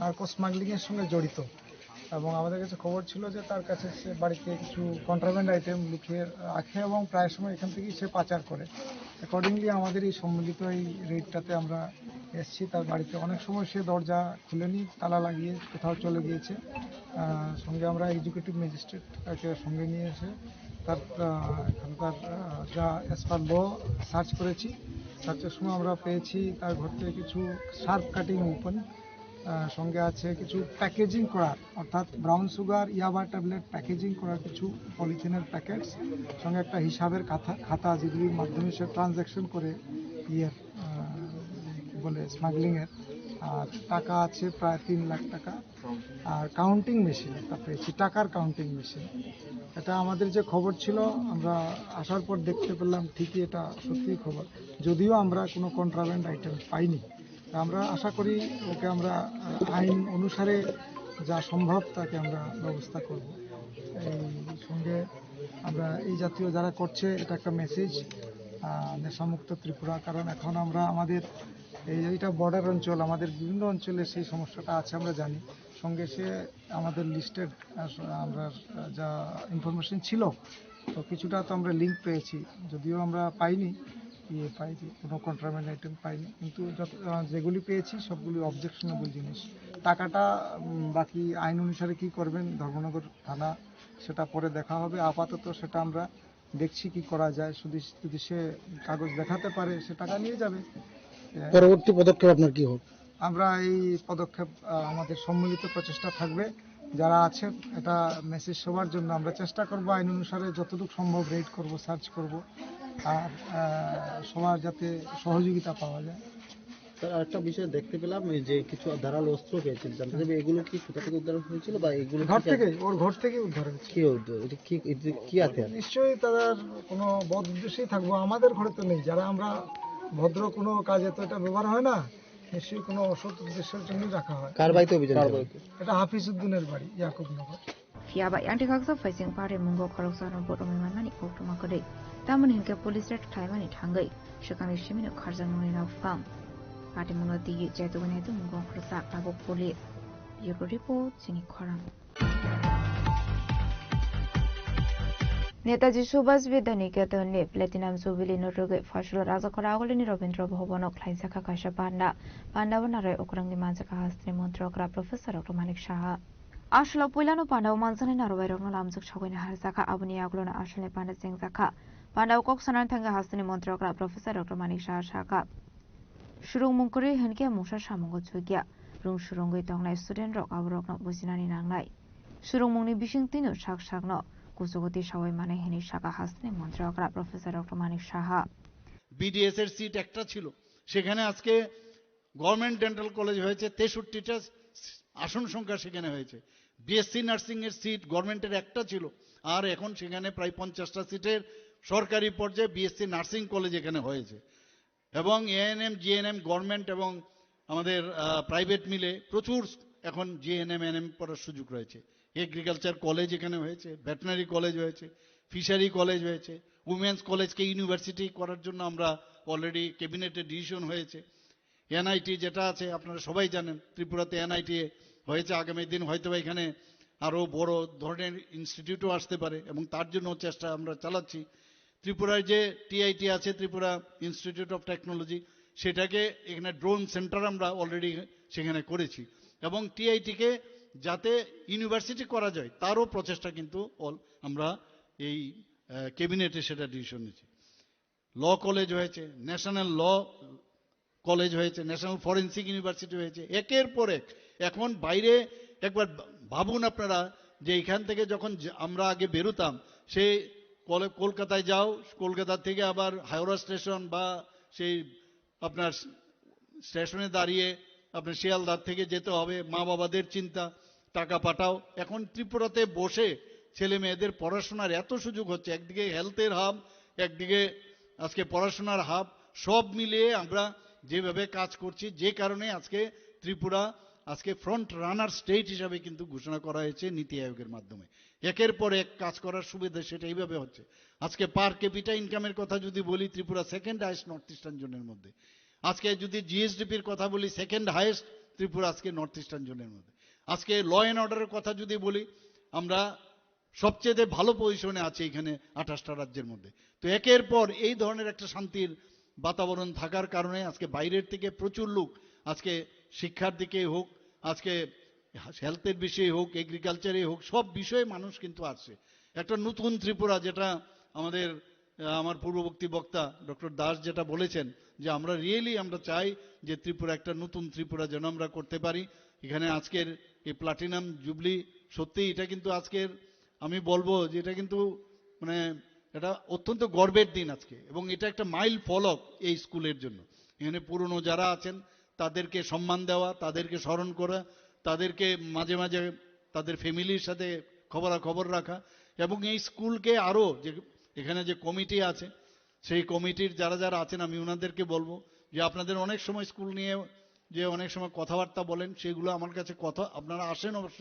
নার্কো স্মাগলিং এর সঙ্গে জড়িত, এবং আমাদের কাছে খবর ছিল যে তার কাছে সে বাড়িতে কিছু কন্ট্রাব্যান্ড আইটেম লুকিয়ে রাখে এবং প্রায় সময় এখান থেকেই সে পাচার করে। অ্যাকর্ডিংলি আমাদের এই সম্মিলিত এই রেইডটাতে আমরা এসছি। তার বাড়িতে অনেক সময় সে দরজা খুলেনি, তালা লাগিয়ে কোথাও চলে গিয়েছে। আহ, সঙ্গে আমরা এক্সিকিউটিভ ম্যাজিস্ট্রেট তাকে সঙ্গে নিয়ে এসে তার, আহ, এখানকার, আহ, যা অ্যাজ পার ল সার্চ করেছি। সার্চের সময় আমরা পেয়েছি তার ঘর থেকে কিছু শার্প কাটিং ওয়েপন, আহ, সঙ্গে আছে কিছু প্যাকেজিং করার, অর্থাৎ ব্রাউন সুগার, ইয়াবা ট্যাবলেট প্যাকেজিং করার কিছু পলিথিনের প্যাকেটস, সঙ্গে একটা হিসাবের খাতা, খাতা যেগুলির মাধ্যমে সে ট্রানজ্যাকশন করে ইয়ের, আহ, কি বলে, স্মাগলিং এর। আর টাকা আছে প্রায় তিন লাখ টাকা। আর কাউন্টিং মেশিন একটা পেয়েছি, টাকার কাউন্টিং মেশিন। এটা আমাদের যে খবর ছিল, আমরা আসার পর দেখতে পেলাম ঠিকই এটা সত্যিই খবর, যদিও আমরা কোনো কন্ট্রাব্যান্ড আইটেম পাইনি। তা আমরা আশা করি ওকে আমরা, আহ, আইন অনুসারে যা সম্ভব তাকে আমরা ব্যবস্থা করব। এই সঙ্গে আমরা এই জাতীয় যারা করছে, এটা একটা মেসেজ, আহ, নেশামুক্ত ত্রিপুরা। কারণ এখন আমরা আমাদের এই, এইটা বর্ডার অঞ্চল, আমাদের বিভিন্ন অঞ্চলে সেই সমস্যাটা আছে, আমরা জানি। সঙ্গে সে আমাদের লিস্টেড, আহ, আমরা যা ইনফরমেশন ছিল, তো কিছুটা তো আমরা লিঙ্ক পেয়েছি, যদিও আমরা পাইনি, ইয়ে পাইনি, কোনো কন্ট্রাব্যান্ড আইটেম পাইনি, কিন্তু যত, আহ, যেগুলি পেয়েছি সবগুলি অবজেকশনেবল জিনিস। টাকাটা, উম, বাকি আইন অনুসারে কি করবেন ধর্মনগর থানা, সেটা পরে দেখা হবে। আপাতত সেটা আমরা দেখছি কি করা যায়, শুধু যদি সে কাগজ দেখাতে পারে, সে টাকা নিয়ে যাবে। পরবর্তী পদক্ষেপ আপনার কি হবে? আমরা এই পদক্ষেপ, আহ, আমাদের সম্মিলিত প্রচেষ্টা থাকবে। যারা আছেন, এটা মেসেজ সবার জন্য। আমরা চেষ্টা করব আইন অনুসারে যতটুকু সম্ভব রেইড করব, সার্চ করব, আর, আহ, সবার যাতে সহযোগিতা পাওয়া যায়। স্যার, আরেকটা বিষয় দেখতে পেলাম, এই যে কিছু ধারালো অস্ত্র পেয়েছেন, জানতে চাইবো এগুলো কি কোথা থেকে উদ্ধার হয়েছিল বা এগুলো ঘর কি থেকে, ওর ঘর থেকে উদ্ধার হয়েছে। কি উদ্ধার? এটা কি, এটা কি আছে? নিশ্চয়ই তাদের কোনো বদ উদ্দেশ্যেই থাকবো, আমাদের ঘরে তো নেই। যারা আমরা ভদ্র কোনো কাজে তো এটা ব্যবহার হয় না, নিশ্চয়ই কোনো অসৎ উদ্দেশ্যের জন্য রাখা হয়। কার বাড়িতে অভিযান কার ছিল? বাড়িতে? এটা হাফিজ উদ্দিনের বাড়ি, Yakubnagar. Phiya ba yang tikaksa phaising pari mungo khoroksa no borok romwi manmani koktwma kwrwi. Tamoni hinkhe police raid khlaimani thangwi swkangni simino kharjakmani no phang. Patimungno twiwi chaitugwi naitu mungo khoroksa tabuk police. Bureau report, chini khorang. Netaji Subhash Vidya Niketon ni Platinum Jubilee no rwgwi Phaisalo Rajakhor Agulini Rabindra Bhavan o khlaijakha kaisa panda. Panda o narwk ukrangni manjakha hasteni montri okra Professor Doctor Manik Saha. Aswlao puilano pandao manjaknai narwkbairokno lamjak sagwi naharjakha, aboni yagulono aswlni panda chengjakha. Pandao kok sanani thangwi hasteni montri okra Professor Doctor Manik Saha sakha, surungmung kwrwi hwnkhe mungsa samungo chukya. Rung surungwi tongnai studentrok aborokno bujinani nangnai. Surungmungni bisingtwino sak sakno kuchugo tisawi manai hwnwi sakha hasteni montri okra Professor Doctor Manik Saha. BDS এর সিট একটা ছিল, সেখানে আজকে government dental college হয়েছে, তেষট্টিটা আসন সংখ্যা সেখানে হয়েছে। বিএসসি নার্সিং এর সিট গভর্নমেন্টের একটা ছিল, আর এখন সেখানে প্রায় পঞ্চাশটা সিটের সরকারি পর্যায়ে বিএসসি নার্সিং কলেজ এখানে হয়েছে। এবং এএনএম, জিএনএম, গভর্নমেন্ট এবং আমাদের, আহ, প্রাইভেট মিলে প্রচুর এখন জিএনএম, এএনএম পড়ার সুযোগ রয়েছে। এগ্রিকালচার কলেজ এখানে হয়েছে, ভেটেরিনারি কলেজ হয়েছে, ফিশারি কলেজ হয়েছে, উমেন্স কলেজকে ইউনিভার্সিটি করার জন্য আমরা অলরেডি ক্যাবিনেটে ডিসিশন হয়েছে। এনআইটি যেটা আছে, আপনারা সবাই জানেন, ত্রিপুরাতে এনআইটি হয়েছে, আগামী দিন হয়তো বা এখানে আরও বড় ধরনের ইনস্টিটিউটও আসতে পারে, এবং তার জন্য চেষ্টা আমরা চালাচ্ছি। ত্রিপুরায় যে টিআইটি আছে, ত্রিপুরা ইনস্টিটিউট অফ টেকনোলজি, সেটাকে এখানে ড্রোন সেন্টার আমরা অলরেডি সেখানে করেছি, এবং টিআইটিকে যাতে ইউনিভার্সিটি করা যায়, তারও প্রচেষ্টা কিন্তু অল-, আমরা এই, আহ, ক্যাবিনেটে সেটা ডিসিশন নিয়েছি। ল কলেজ হয়েছে, ন্যাশনাল ল কলেজ হয়েছে, ন্যাশনাল ফরেন্সিক ইউনিভার্সিটি হয়েছে, একের পর এক। এখন বাইরে একবার ভা-, ভাবুন আপনারা যে এখান থেকে যখন যে-, আমরা আগে বেরোতাম, সেই কলে-, কলকাতায় যাও, কলকাতা থেকে আবার হাওড়া স্টেশন বা সেই আপনার স্টেশনে দাঁড়িয়ে আপনার শিয়ালদার থেকে যেতে হবে, মা বাবাদের চিন্তা, টাকা পাঠাও। এখন ত্রিপুরাতে বসে ছেলে মেয়েদের পড়াশোনার এত সুযোগ হচ্ছে, একদিকে হেলথের হাব, একদিকে আজকে পড়াশোনার হাব, সব মিলিয়ে আমরা যেভাবে কাজ করছি, যে কারণে আজকে ত্রিপুরা আজকে ফ্রন্ট রানার স্টেট হিসাবে কিন্তু ঘোষণা করা হয়েছে নীতি আয়োগের মাধ্যমে। একের পর এক কাজ করার সুবিধা সেটা এইভাবে হচ্ছে। আজকে পার ক্যাপিটা ইনকামের কথা যদি বলি, Tripura second highest north eastern জোনের মধ্যে। আজকে যদি জিএসডিপির কথা বলি, সেকেন্ড হায়েস্ট ত্রিপুরা আজকে নর্থ ইস্টার্ন জোনের মধ্যে। আজকে ল অ্যান্ড অর্ডারের কথা যদি বলি, আমরা সবচেয়ে ভালো পজিশনে আছে এখানে আঠাশটা রাজ্যের মধ্যে। তো একের পর এই ধরনের একটা শান্তির বাতাবরণ থাকার কারণে আজকে বাইরের থেকে প্রচুর লোক আজকে শিক্ষার দিকে হোক, আজকে হেলথের বিষয়ে হোক, এগ্রিকালচারে হোক, সব বিষয়ে মানুষ কিন্তু আসছে। একটা নতুন ত্রিপুরা, যেটা আমাদের, আহ, আমার পূর্ববর্তী বক্তা ডক্টর দাস যেটা বলেছেন, যে আমরা রিয়েলি আমরা চাই যে ত্রিপুরা একটা নতুন ত্রিপুরা যেন আমরা করতে পারি। এখানে আজকের এই প্লাটিনাম জুবলি, সত্যি এটা কিন্তু আজকের আমি বলবো যে এটা কিন্তু মানে এটা অত্যন্ত গর্বের দিন আজকে, এবং এটা একটা মাইল ফলক এই স্কুলের জন্য। এখানে পুরনো যারা আছেন তাদেরকে সম্মান দেওয়া, তাদেরকে স্মরণ করা, তাদেরকে মাঝে মাঝে তাদের ফ্যামিলির সাথে খবরাখবর রাখা, এবং এই স্কুলকে আরও যে এখানে যে কমিটি আছে সেই কমিটির যারা যারা আছেন আমি ওনাদেরকে বলবো যে আপনাদের অনেক সময় স্কুল নিয়ে যে অনেক সময় কথাবার্তা বলেন, সেগুলো আমার কাছে কথা আপনারা আসেন অবশ্য,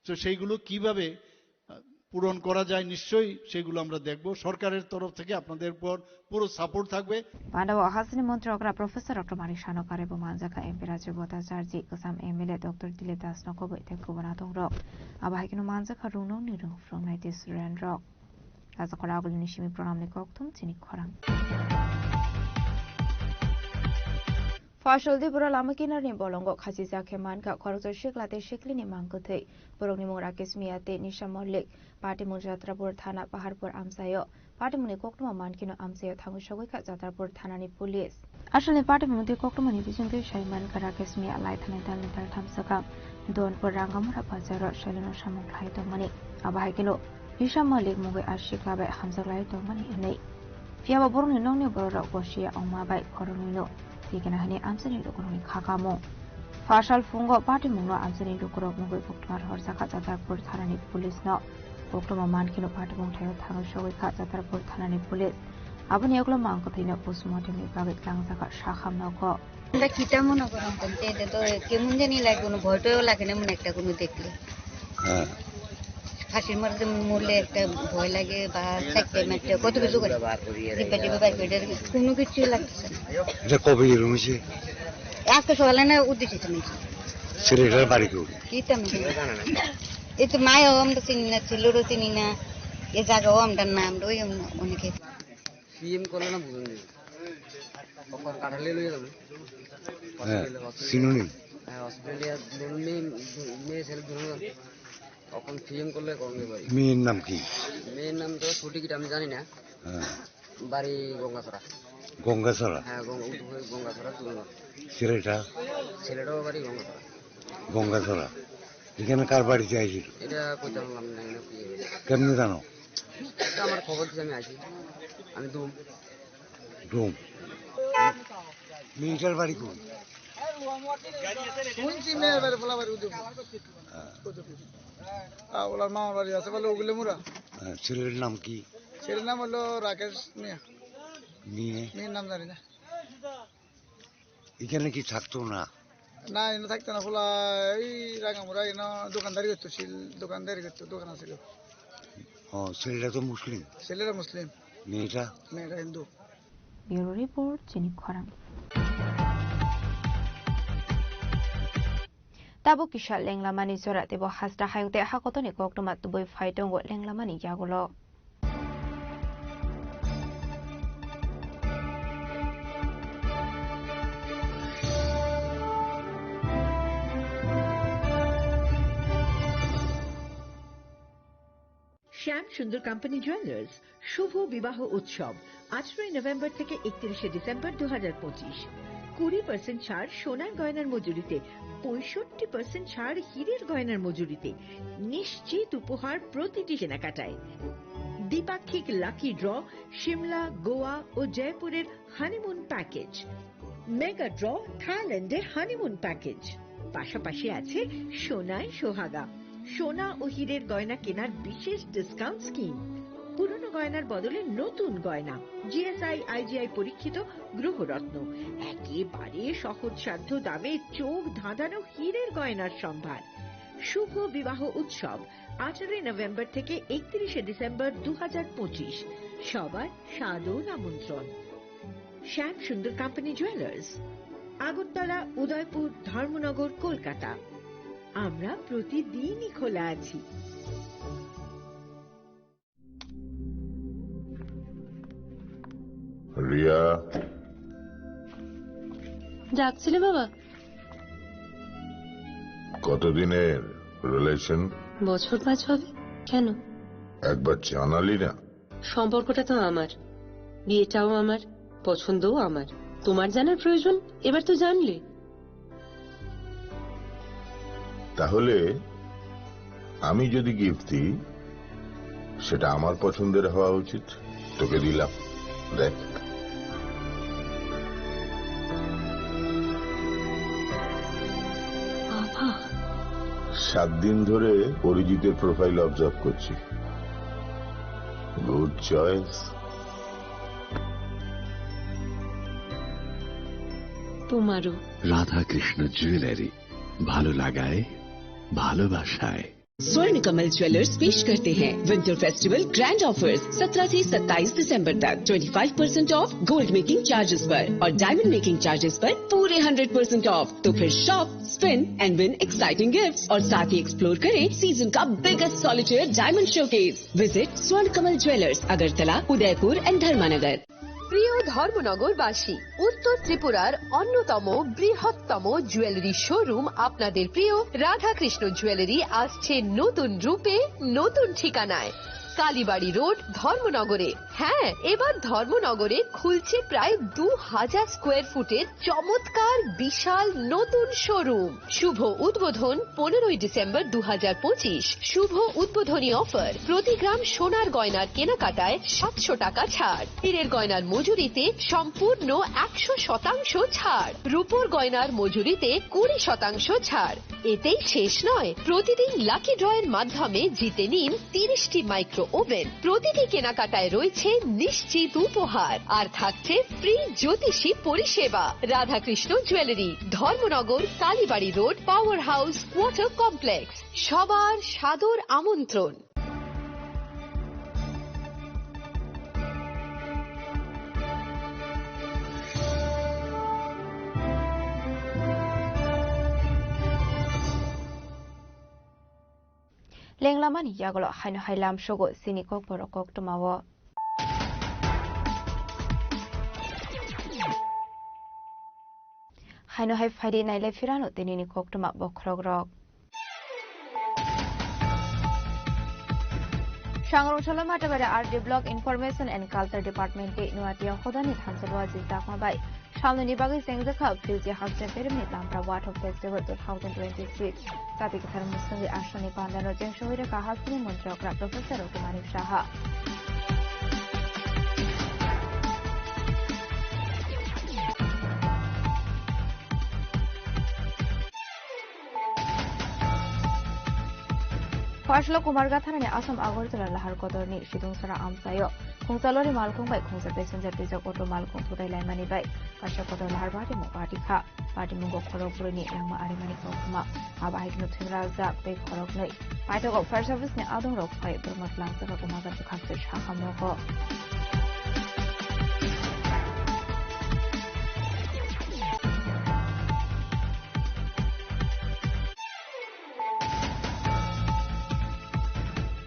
তো সেইগুলো কিভাবে আহ, পূরণ করা যায়, নিশ্চয়ই সেগুলো আমরা দেখব। সরকারের তরফ থেকে আপনাদের উপর পুরো সাপোর্ট থাকবে। Pandao hasini montri okra Professor Doctor Manik Sano kare bo manjaka M P Rajya Bhattacharjee, Kasam M L A Doctor Dilip Das no koboi tei kubun atong rok. Abo hai kheno manjaka rungno ni rung phrwngnai tei student rok. Raja Khoragul ni simi pranam ni kokthum chini khorang. Faisal Dibura lama kinarni bolongo khachijak khe mankha khoroksa sikla tei siklini mang kwthwi. Borokni mung Rakesh Miya tei Nisha Mollik. Patimung Jatrapur thana Paharpur amchaio. Patimungni koktwma mankheno amchaio thangwi sogwi kha Jatrapur thanani police. Asalni patimungni koktwmani bisingtwi sai mankha Rakesh Miya lai thanai dalni dal thamsakha Donpur Rangamura bazaro selengno samung khlai tongmani. Abo hai kheno Nisha Malik mungwi a sikla bai hamjak lai tongmani hwnwi. Phiya ba borokni nokni bororok gosiya wngma bai khoroknwino tikna hwnwi amchaini lukurokni kha kamung. Phasal phungo patimungno amchaini lukurok mungwi koktwma rohorjakha Jatrapur thanani police no. Koktwma mankheno patimung thaio thangwi sogwi kha Jatrapur thanani police. Aboni ulo mang kwthwino postmortem ni bagwi twlangjakha sakham nogo. আমরা কিতা মনে করেন তো, যে এটা তো কেমন জানি লাগে, কোনো ভয় টয়ও লাগে না, এমন একটা কোনো দেখলে। হ্যাঁ। ফাঁসির মরে যেমন মরলে একটা ভয় লাগে বা চাইতে মারতে কত কিছু করে। জিব্বা টিব্বা বাইর করে, এটা কোনো কিছু লাগতেছে না। এটা কবে এরকম হয়েছে? আজকে সকালে না উদ্দেশ্যে শুনেছি। ছেলেটার বাড়ি কই? কিতা আমি জানি না। এই তো মায়ও আমরা চিনি না, ছেলেরও চিনি না, এ জায়গাও আমরা না, আমরা ওই অনেকে। পিএম করলে না বুঝুন নি। অখন কাঠালে লইয়া যাবে। হ্যাঁ, হসপিটালে, হসপিটালে। সিনোনি। হ্যাঁ, অস্ট্রেলিয়া দুজন মেয়ে, মেয়ে ছেলে দুজন। অখন পিএম করলে কম হবে ভাই। মেয়ের নাম কি? মেয়ের নাম তো সঠিক এটা আমি জানি না। হ্যাঁ। বাড়ি গঙ্গাছড়া। গঙ্গাছড়া? হ্যাঁ, গঙ্গা-, উত্তরপুর গঙ্গাছড়া দুজন। ছেলেটা? ছেলেটাও বাড়ি গঙ্গাছড়া। গঙ্গাছড়া। এখানে কার বাড়িতে আইছিল? এটা কইতে পারলাম না, এখানে কি হবে? কেমনে জানো? এটা আমার খবর দিছে, আমি আইছি। আমি দুম। ডোম। মেয়েটার বাড়ি কই? শুনছি মেয়ের বাড়ি, পোলা বাড়ি উদয়পুর। হ্যাঁ। উদয়পুর। আর ওনার মামার বাড়ি আছে বলে ওগুলো মুরা। হ্যাঁ, ছেলের নাম কি? ছেলের নাম হলো রাকেশ মিয়া। মেয়ে? মেয়ের নাম জানি না। এখানে কি থাকতো না? না, এনে থাকতো না, পোলা এই রাঙামুড়া এনে দোকানদারি করতো, সিল দোকানদারি করতো, দোকান আছিল। ও, ছেলেটা তো মুসলিম। ছেলেরা মুসলিম। মেয়েটা? মেয়েটা Hindu. Bureau Report, Chini Khorang. Tabuk kisa lenglamani jora teibo hasta hayung tei hakotoni koktwma tubui phai tongo lenglamani yagulo. শ্যাম সুন্দর কোম্পানি জুয়েলার্স শুভ বিবাহ উৎসব আঠারোই নভেম্বর থেকে একত্রিশে ডিসেম্বর দু হাজার পঁচিশ। কুড়ি পার্সেন্ট ছাড় সোনার গয়নার মজুরিতে, পঁয়ষট্টি পার্সেন্ট ছাড় হীরের গয়নার মজুরিতে। নিশ্চিত উপহার প্রতিটি কেনাকাটায়। দ্বিপাক্ষিক লাকি ড্র, সিমলা, গোয়া ও জয়পুরের হানিমুন প্যাকেজ। মেগা ড্র, থাইল্যান্ডে হানিমুন প্যাকেজ। পাশাপাশি আছে সোনায় সোহাগা, সোনা ও হীরের গয়না কেনার বিশেষ ডিসকাউন্ট স্কিম। পুরনো গয়নার বদলে নতুন গয়না, জিএসআই আইজিআই পরীক্ষিত গ্রহরত্ন, একেবারে সহজসাধ্য দামে চোখ ধাঁধানো হীরের গয়নার সম্ভার। শুভ বিবাহ উৎসব, আঠারোই নভেম্বর থেকে একত্রিশে ডিসেম্বর দু হাজার পঁচিশ। সবার সাদর আমন্ত্রণ। শ্যাম সুন্দর কোম্পানি জুয়েলার্স, আগরতলা, উদয়পুর, ধর্মনগর, কলকাতা। আমরা প্রতিদিনই খোলা আছি। রিয়া। ডাকছিলে বাবা? কতদিনের রিলেশন? বছর পাঁচ হবে। কেন? একবার জানালি না। সম্পর্কটা তো আমার, বিয়েটাও আমার, পছন্দও আমার। তোমার জানার প্রয়োজন? এবার তো জানলে। তাহলে আমি যদি গিফট দিই, সেটা আমার পছন্দের হওয়া উচিত। তোকে দিলাম, দেখ। বাবা। সাত দিন ধরে অরিজিতের প্রোফাইল অবজার্ভ করছি। Good choice. তোমারও। রাধাকৃষ্ণ জুয়েলারি, ভালো লাগায় ভালোবাসায়। स्वर्ण कमल ज्वेलर्स पेश करते हैं विंटर फेस्टिवल ग्रैंड ऑफर्स। सत्रह से सत्ताईस दिसंबर तक twenty five percent of gold making charges पर और डायमंड मेकिंग चार्जेस पर पूरे हंड्रेड परसेंट ऑफ। तो फिर shop, spin and win exciting gifts और साथ ही एक्सप्लोर करें सीजन का biggest solitaire diamond showcase. Visit स्वर्ण कमल ज्वेलर्स, अगरतला, उदयपुर एंड धर्मानगर। প্রিয় ধর্মনগরবাসী, উত্তর ত্রিপুরার অন্যতম বৃহত্তম জুয়েলারি শোরুম আপনাদের প্রিয় রাধাকৃষ্ণ জুয়েলারি আসছে নতুন রূপে, নতুন ঠিকানায়। কালীবাড়ি রোড, ধর্মনগরে। হ্যাঁ, এবার ধর্মনগরে খুলছে প্রায় দু হাজার স্কোয়ার ফুটের চমৎকার বিশাল নতুন শোরুম। শুভ উদ্বোধন পনেরোই ডিসেম্বর দু হাজার পঁচিশ। শুভ উদ্বোধনী অফার, প্রতি গ্রাম সোনার গয়নার কেনাকাটায় সাতশো টাকা ছাড়, হীরের গয়নার মজুরিতে সম্পূর্ণ একশো শতাংশ ছাড়, রূপোর গয়নার মজুরিতে কুড়ি শতাংশ ছাড়। এতেই শেষ নয়, প্রতিদিন লাকি ড্রয়ের মাধ্যমে জিতে নিন তিরিশটি মাইক্রো ওভেন। প্রতিটি কেনাকাটায় রয়েছে নিশ্চিত উপহার, আর থাকছে ফ্রি জ্যোতিষী পরিষেবা। Radhakrishna jewellery, Dharmanagar, Kalibari road, power house, water complex. সবার সাদর আমন্ত্রণ। Lenglamani yagulo haino hai lamsogo chini kokborok koktwmao. Haino hai phaidi nailai phirano tinini koktwma bokhorokrok. Sangrong Solo Matabari R D Block Information and Culture Department tei Nuatia hodani thamsa dua jil takma bai Salnoni bagwi chengjakha Pilchi Hakcha Perimni Lampra Wathok Festival two thousand twenty-six. Chati kwthar mwswngwi aswkni pandano cheng sogwi rwkha hasteni montri okra Professor Kumari Saha. Phaslo Kumarghat thanani Assam Agartala Lahar Kotorni Sidungsara amchaio khungsa lori malkhung bai khungsa passenger twijak auto malkhung thutai laimani bai kaisa kotor lahar bari mung bari kha. Bari mungo khorok brwini langma arimani koktwma. Abo hai kheno thwimra jak tei khoroknwi. Paithago fire service ni adongrok phai borokno twlangsa rok Kumarghat bwkhak twi sakhamrogo.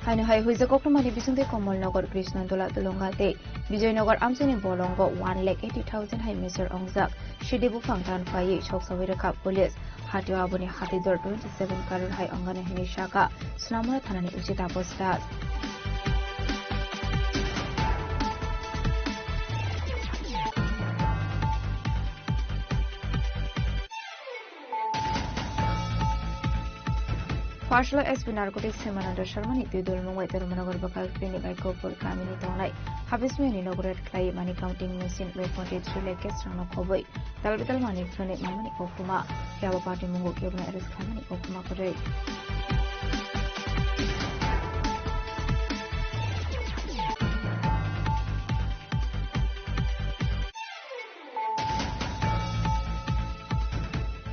Haino hai huijak koktwmani bisingtwi Komolnagar Krishnandola Dulunga tei Bijoynagar amchaini bolongo one lakh eighty thousand hai misor ongjak sidi buphang tan phaiwi soksawi rwkha police. Hatio aboni hati dor twenty seven crore hai ongani hwnwi sakha Sonamura thanani uchi Taposh Das. Pharsalo S P Narcotics Hemananda Sharma ni twi dulmung bai Dharmanagar Bakal Clinic bai Gopur kamini tongnai habismiyani nogo raid khlai money counting machine bai ponti three lakh cash rangno khobwi dalbidal manwi phrwnwi mamani koktwma. Phiya bo party mungo kebono arrest khlaimani koktwma kwrwi.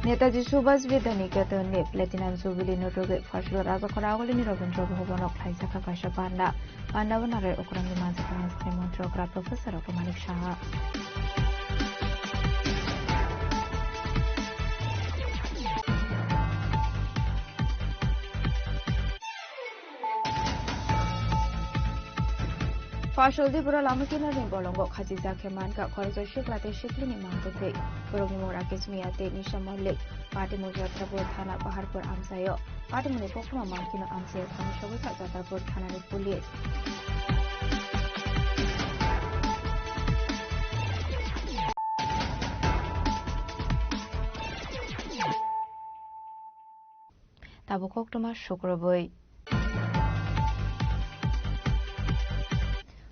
Netaji Subhash Vidya Niketan ni Platinum Jubilee no rwgwi Pharsalo Rajakhor Agulini Rabindra Bhavan o khlaijakha kaisa panda. Panda o narai Okrangni Manjak Rajmantri Montri Okra Professor Doctor Manik Saha. Pharsalo Tripura lama kinarni bolongo khachijak khe mankha Khoroksa sikla tei siklini mangtwtwi. Borokni mung Rakesh Miya tei Nisha Mollik. Patimung Chhatrapur thana Paharpur amchaio. Patimungni koktwma mankhe no amchaio thani sogwi kha Chhatrapur thanani police. Tabuk koktwma sukrubwi.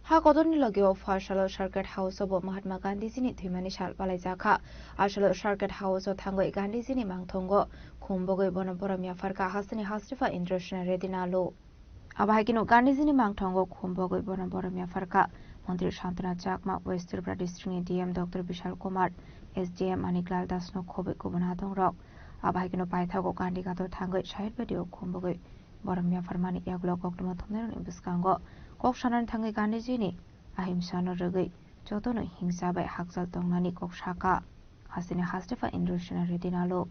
Ha kotorni logio Pharsalo Circuit House-o bo Mahatma Gandhiji-ni thwimani sal palaijakha. Asalo Circuit House-o thangwi Gandhiji-ni mangthongo khum bogwi bono borom yapharkha hasteni Hastipha Indrasena Reddy Nalu. Abo hai kheno Gandhiji-ni mangthongo khum bogwi bono borom yapharkha. Montri Santana Chakma, West Tripura District-ni D M Doctor Bishal Kumar, S D M Manik Lal Das-no khobwi kubun adongrok. Abo hai kheno paithago Gandhi Ghat-o thangwi Shahid Bedi-o khum bogwi borom yapharmani yagulo koktwma thumnairokni bwskango kok sanani thangwi Gandhiji-ni ahimsano rwgwi jotono hingsa bai hakchal tongnani kok sakha. Hasteni Hastipha Indrasena Reddy Nalu.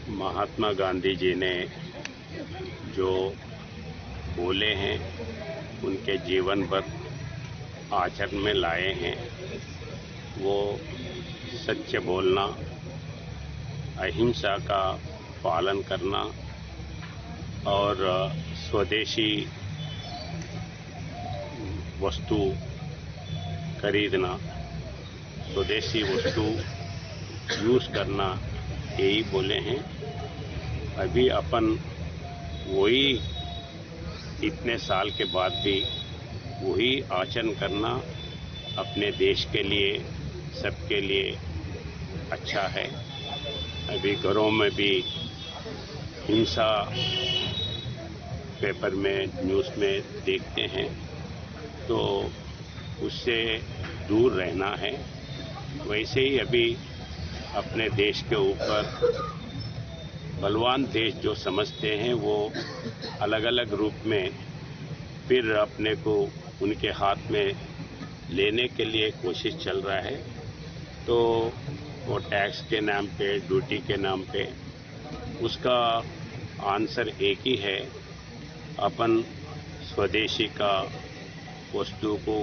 Mahatma गांधी जी ने जो बोले हैं, उनके जीवन भर आचरण में लाए हैं, वो सत्य बोलना, अहिंसा का पालन करना और स्वदेशी वस्तु खरीदना, स्वदेशी वस्तु यूज़ करना, यही बोले हैं। अभी अपन वही इतने साल के बाद भी वही आचरण करना अपने देश के लिए, सबके लिए अच्छा है। अभी घरों में भी हिंसा पेपर में, न्यूज़ में देखते हैं, तो उससे दूर रहना है। वैसे ही अभी अपने देश के ऊपर बलवान देश जो समझते हैं, वो अलग-अलग रूप में फिर अपने को उनके हाथ में लेने के लिए कोशिश चल रहा है। तो वो टैक्स के नाम पे, ड्यूटी के नाम पे, उसका आंसर एक ही है, अपन स्वदेशी का वस्तु को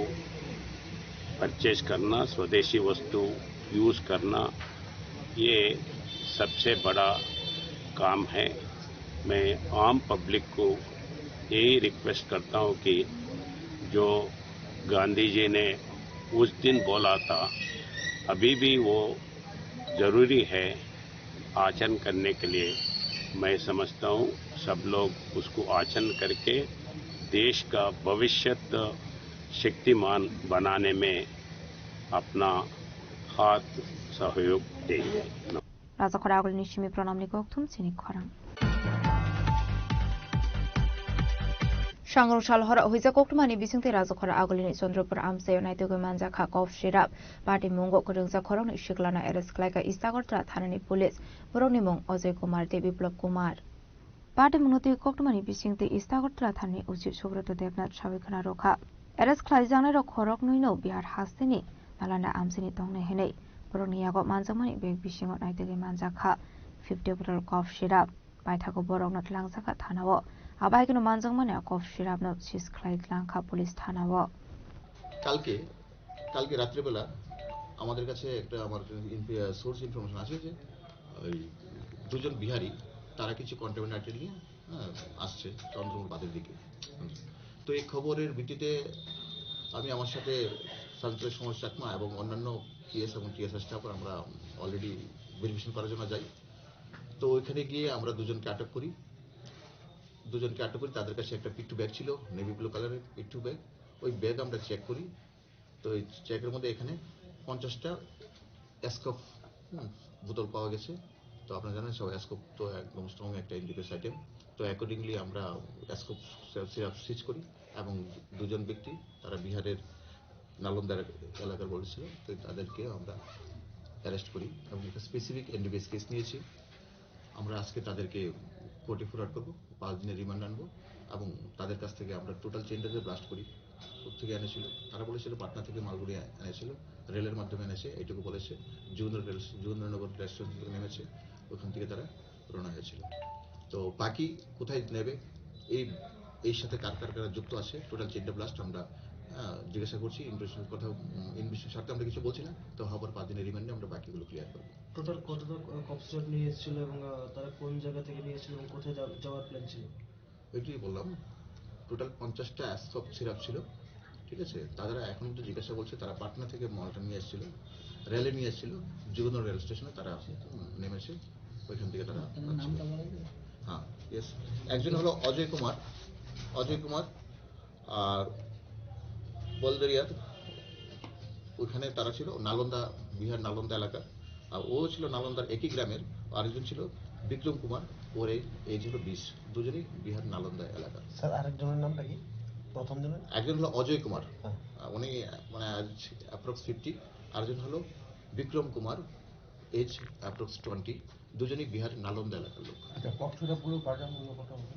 परचेज करना, स्वदेशी वस्तु यूज़ करना, ये सबसे बड़ा काम है। मैं आम पब्लिक को यही रिक्वेस्ट करता हूँ कि जो गांधी जी ने उस दिन बोला था, अभी भी वो ज़रूरी है आचरण करने के लिए। मैं समझता हूँ, सब लोग उसको आचरण करके देश का भविष्यत शक्तिमान बनाने में अपना हाथ सहयोग देंगे। Rajakhor Agulini simi pranamni kokthum chini khorang. Sangrong sal horo huijak koktwmani bisingtwi Rajakhor Agulini Chandrapur amchaio naitugwi manjakha cough syrup. Patimung o kwrwngjak khoroknwi siklano arrest khlaikha East Agartala thanani police. Borokni mung Ajay Kumar tei Biplab Kumar. Patimungno twi koktwmani bisingtwi East Agartala thanani O C Subroto Debnath sawi khwna rwkha. Arrest khlaijaknairok khoroknwino Bihar hasteni Nalanda amchaini tongnai hwnwi borokni yago manjakmani bag bisingo naitugwi manjakha fifty bottle cough syrup. Paithago borokno twlangjakha thanao. Abo hai kheno manjakmani cough syrupno seize khlai twlangkha police thanao. কালকে কালকে রাত্রেবেলা আমাদের কাছে একটা আমার source information আসে যে ওই দুজন বিহারি, তারা কিছু কন্টেইনার নিয়ে, হ্যাঁ, আসছে চন্দ্রপুর বাঁধের দিকে। হুম। তো এই খবরের ভিত্তিতে আমি আমার সাথে সান্ত্রিক সমাজ চাকমা এবং অন্যান্য পিএস এবং টিএসআর স্টাফ আমরা অলরেডি ভেরিফিকেশন করার জন্য যাই। তো ওইখানে গিয়ে আমরা দুজনকে আটক করি। দুজনকে আটক করি। তাদের কাছে একটা পিট্টু ব্যাগ ছিল, নেভি ব্লু কালারের পিট্টু ব্যাগ। ওই ব্যাগ আমরা চেক করি। তো এই চেকের মধ্যে এখানে পঞ্চাশটা স্কোপ বোতল পাওয়া গেছে। তো আপনারা জানেন সব, স্কোপ তো একদম স্ট্রং একটা ইনডিজিনাস আইটেম। তো অ্যাকর্ডিংলি আমরা স্কোপ সিরাপ সিজ করি এবং দুজন ব্যক্তি, তারা বিহারের নালন্দার এলাকার বলেছিল, তো তাদেরকে আমরা অ্যারেস্ট করি এবং একটা স্পেসিফিক এনডিপিএস কেস নিয়েছি। আমরা আজকে তাদেরকে কোর্টে ফরওয়ার্ড করবো, পাঁচ দিনের রিমান্ড আনবো এবং তাদের কাছ থেকে আমরা টোটাল চেইনটা যে ব্লাস্ট করি, কোথেকে এনেছিল, তারা বলেছিল পাটনা থেকে মালগুড়ি এ-, এনেছিল, রেলের মাধ্যমে এনেছে, এইটুকু বলেছে। যুগেন্দ্র রেল, যুগেন্দ্রনগর রেল স্টেশন থেকে নেমেছে, ওখান থেকে তারা রওনা হয়েছিল। তো বাকি কোথায় নেবে, এই, এর সাথে কার কার কারা যুক্ত আছে, টোটাল চেইনটা ব্লাস্ট আমরা, আহ, জিজ্ঞাসা করছি, ইনভেস্টিগেশন কথা, উম, ইনভেস্টিগেশন স্বার্থে আমরা কিছু বলছি না। তো হওয়ার পর পাঁচ দিনের রিমান্ডে আমরা বাকিগুলো ক্লিয়ার করবো। টোটাল কতটা ক-, কফ সিরাপ নিয়ে এসেছিল এবং, আহ, তারা কোন জায়গা থেকে নিয়ে এসেছিল এবং কোথায় যা-, যাওয়ার প্ল্যান ছিল? ওইটাই বললাম, টোটাল পঞ্চাশটা স্কোপ সিরাপ ছিল, ঠিক আছে? তারা এখন তো জিজ্ঞাসা বলছে, তারা পাটনা থেকে মালটা নিয়ে এসেছিল, রেলে নিয়ে এসেছিল, যুগেন্দ্র রেল স্টেশনে তারা নেমেছে, ওইখান থেকে তারা তাদের নামটা বলা যাবে? হ্যাঁ, ইয়েস। একজন হলো অজয় কুমার, অজয় কুমার, আর বলদেরিয়ার ওইখানে তারা ছিল নালন্দা, বিহার নালন্দা এলাকার। আর ও ছিল নালন্দার একই গ্রামের, আরেকজন ছিল বিক্রম কুমার, ওর এ-, এজ হলো বিশ। দুজনেই বিহার নালন্দা এলাকার। স্যার, আরেকজনের নামটা কি? প্রথম জনের? একজন হলো অজয় কুমার, হ্যাঁ। আহ, উনি মানে আজ অ্যাপ্রক্স ফিফটি। আরেকজন হলো বিক্রম কুমার, এজ অ্যাপ্রক্স টোয়েন্টি। দুজনেই বিহার নালন্দা এলাকার লোক। আচ্ছা, কক্সবাজার পুরো কাজের মূল্য কত হবে?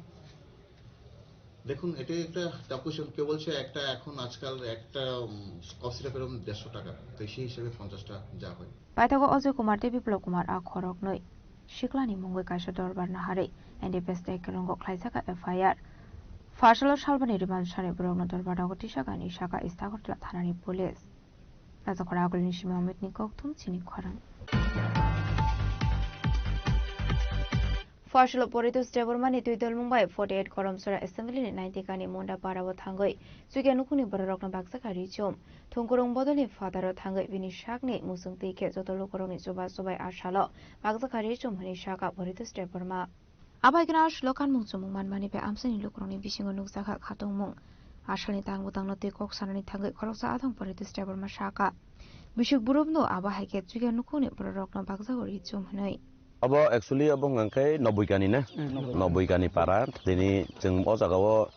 দেখুন, এটা একটা টাফ কোয়েশ্চেন। কেউ বলছে একটা, এখন আজকাল একটা, উম, কফ সিরাপের দাম দেড়শো টাকা, তো সেই হিসাবে পঞ্চাশটা যা হয়। Paithago Ojoi Kumar tei Biplab Kumar a khoroknwi siklani mungwi kaisa dorbar naharwi N D P S tei kwrwngo khlaijak F I R. Pharsalo salbani remand sani borokno dorbar nogo tisa kainwi saka East Agartala thanani police. Rajakhor agulini simi Amit ni kokthum chini khorang. Pharsalo Poritos Debbarma ni twi dolmung bai forty eight Koromsora Assembly ni ninety kani Munda para o thangwi chukya nukhungni bororokno bakjak kha richum. Thungkurung bodolni phataro thangwi bini sakni muchung twi khe joto lukurokni chuba chubai a salo bakjak kha richum hwnwi sakha Poritos Debbarma. Abai gana aswlo kanmung chumung manmani bai amchaini lukurokni bisingo nukjakha khatungmung. Asalni tang bwtangno twi kok sanani thangwi khoroksa adong Poritos Debbarma sakha. Bisik burubno abo hai khe chukya nukhungni bororokno bakjago richum hwnwi. Abo actually abo hwnkha khe Noboi kani na? Hmm, Noboi. Noboi kani para. Tini chwng o jaga o,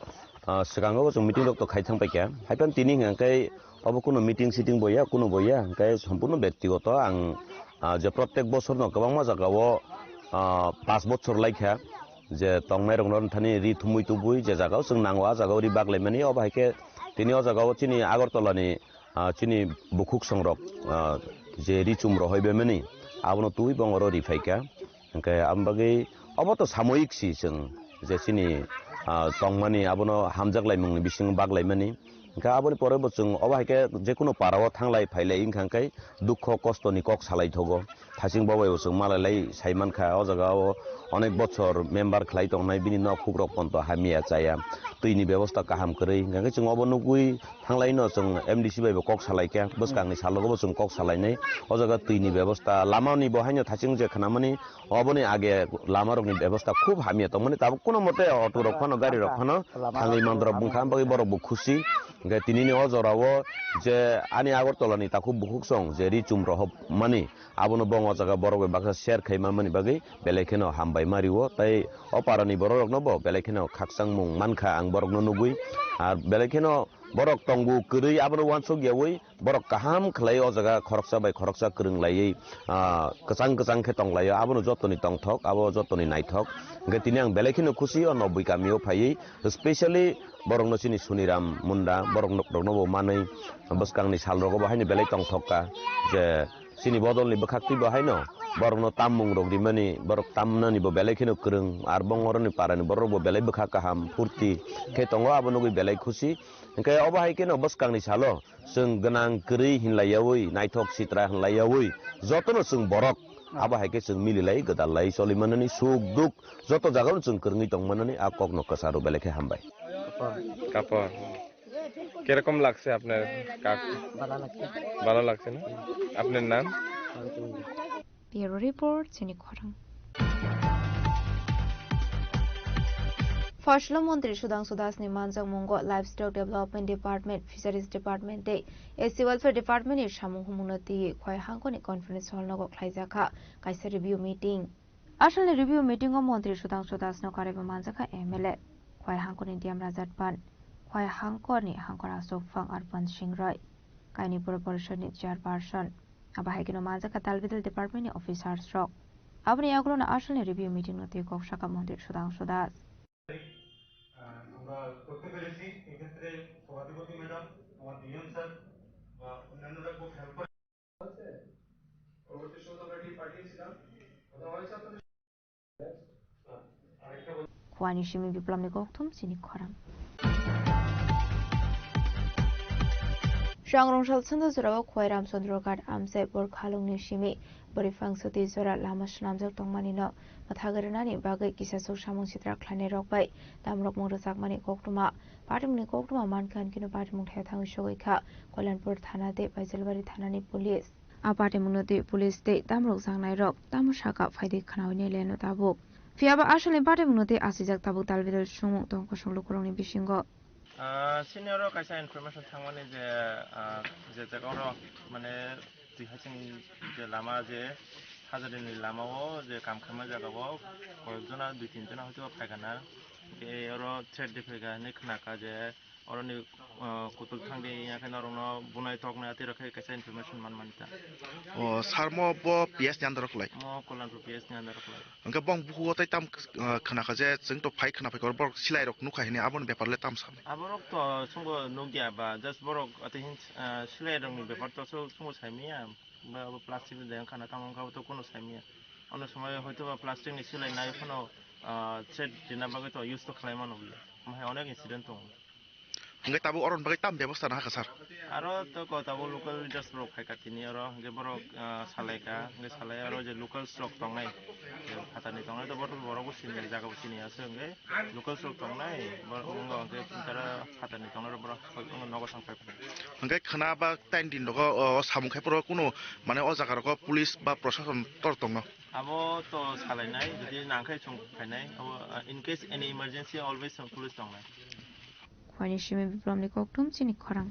ah, swkango bo chwng meeting rok to khai thang paikha. Haiphano tini hwnkha khe obo kuno meeting sitting bo ya, kuno bo ya, hwnkhe sompurno bektigoto ang, ah, je protek bosorno kwbangma jagao, ah, panch bochor laikha, je tongnairokno thani ri thumui tubui je jagao chwng nango, a jagao ri baklaimani. Obo hai khe tini o jagao chini Agartala ni, ah, chini bukhuk songrok, ah, je ri chum rohoi bemani, abono tubui bongoro ri phaikha. Hwnkhe aboni bagwi obo to samoyik si chwng je chini, ah, tongmani abono hamjak laimungni bisingo bak laimani. Hwnkhe aboni pore bo chwng obo hai khe jekunu para o thanglai phailai wngkha hwnkhe dukho kostoni kok salai thogo. Thaching bo bai bo chwng malai lai sai mankha o jaga o onek bochor member khlai tongnai bini nok hukrok ponto hamya chaya, twini bebosta kaham kwrwi. Hwnkhe chwng obo nugwi thanglai no chwng M D C bai bo kok salai kha, bwskangni salogo bo chwng kok salainai. O jaga twini bebosta, lama ni bo haino thaching je khnamani, oboni age lama rokni bebosta khub hamya tongmani, tabuk kuno mote auto rok phano, gari rok phano thangwi mandorok bwkha, bagwi borok bo khusi. Hwnkhe tinini o jorao je ani Agartala ni takhuk bukhuk song je ri chum rohop mani, abono bo o jaga borok bai baksa share khai manmani bagwi belai kheno hambai ma rio, tei o para ni borok rokno bo belai kheno khakchangmung mankha ang borokno nugwi. Ar belai kheno borok tongo kwrwi, abono uansuk yaui borok kaham khlai o jaga khoroksa bai khoroksa kwrwng laiwi, ah, kwchang kwchang khe tong laio, abono jotoni tongthok, abo jotoni naithok. Hwnkhe tini ang belai kheno khusi o Noboi kamio phaiwi, specially borokno chini Suniram Munda borok rokno bo manwi bwskangni sal rogo bo haino belai tongthok kha je chini bodolni bwkhak twi bo haino borokno tammung rok rimani, borok tamnani bo belai kheno kwrwng, ar bongoroni parani borok bo belai bwkha kaham phurti khe tongo, abo nugwi belai khusi. Hwnkhe obo hai kheno bwskangni salo chwng gwnang kwrwi hinlaiyaui, naithok sitra hinlaiyaui, jotono chwng borok abo hai khe chwng mililai gwdallai choli manani, suk duk joto jagao chwng kwrwngwi tong manani, a kokno kwcharo belai khe hambai. কাপড়। কিরকম লাগছে আপনার কাক? ভালো লাগছে। ভালো লাগছে না? আপনার নাম? Bureau Report, Chini Khorang. Phaslo Montri Sudhangshu Das ni manjakmungo Livestock Development Department, Fisheries Department tei S C Welfare Department ni samung humungno twiwi Khowai hangkoni conference hall nogo khlaijakha kaisa review meeting. Asalni review meeting o Montri Sudhangshu Das no karwi bo manjakha M L A, Khowai hangkoni D M Rajat Pan, Khowai hangkoni hangkor aswk phang Arpan Singh Roy, kaini pura porishod ni chairperson. Abo hai kheno manjakha tal bidal department ni officers rok. Aboni yagulo no asalni review meeting no twi kok sakha Montri Sudhangshu Das. আহ, আমরা করতে পেরেছি। এক্ষেত্রে সভাধিপতি ম্যাডাম, আমার DM sir বা অন্যান্যরা খুব হেল্প করে। পরবর্তী সময় আমরা এটি পাঠিয়েছিলাম। কথা হয়েছে আপনাদের? Khowai ni simi Biplomni kokthum chini khorang. Swangrong sal sanda jorao Khowai Ramchandra Ghat amchai Borkhalungni simi bwrwi phang sotwi jora lama swnamjak tongmani no mwthagwi rwnani bagwi kisasuk samung sitra khlainai rok bai tamrokmung rwchapmani koktwma. Patimungni koktwma mankha hinkhe no patimung thaya thangwi sogwi kha Koilanpur thana tei Baijalbari thanani police. A patimungno twi police tei tamrok jaknairok tamo saka phaidi khnaui nai leno tabuk. Phiya ba asalni patimungno twi achijak tabuk tal bidal sumung tong kosong lukurokni bisingo. Ah, sini oro kaisa information thangmani je, ah, je jaga oro mane twi haching je lama je Hajadini lama o je kam khaima jaga o koyek jona dui tin jona hoito phaikha na. Tei oro threat de phaikha hinwi khnakha je Oroni, ah, kutul thangdi, ya khe norokno bunai toknai atwi rok khe kaisa information man mani ta. O, sir mo bo P S ni under o khlai? Mo Kolanpur P S ni under o khlai. Hwnkhe bong bukugo tei tam, ah, khna kha je chwng to phai khna phai khe borok silai rok nukha hini aboni bepar le tam sani? Aborok to chwngbo nukya ba, just borok atwi hin, ah, silai rokni bepar to chwngbo saimanya, ba abo plastic ni dayang khana tamo wngkha to kuno saimanya. Ono somoi hoito ba plastic ni silai nai phano, ah, threat rina bagwi to use to khlai mano bole. Omo hai onek incident tongo. Hwnkhe tabuk oroni bagwi tam bebosta nahakha, sir? Aro to ko tabuk local leaders rok phaikha tini oro, hwnkhe borok, ah, salaikha, hwnkhe salai aro je locals rok tongnai, je phatarni tongnai to borok, borok bo sini, jaga bo sini aswk, hwnkhe locals rok tongnai, borok wngkha hwnkhe tara phatarni tongnai rok borok nogo thang phaikha. Hwnkhe khna ba tain din rogo, o, samung khai phuru kunu, mane, o jaga rogo police ba prosason tor tongno? Abo to salainai, jodi nangkhai chwng phainai, abo, ah, in case any emergency, always police tongnai. Khowai ni simi Biplomni kokthum chini khorang.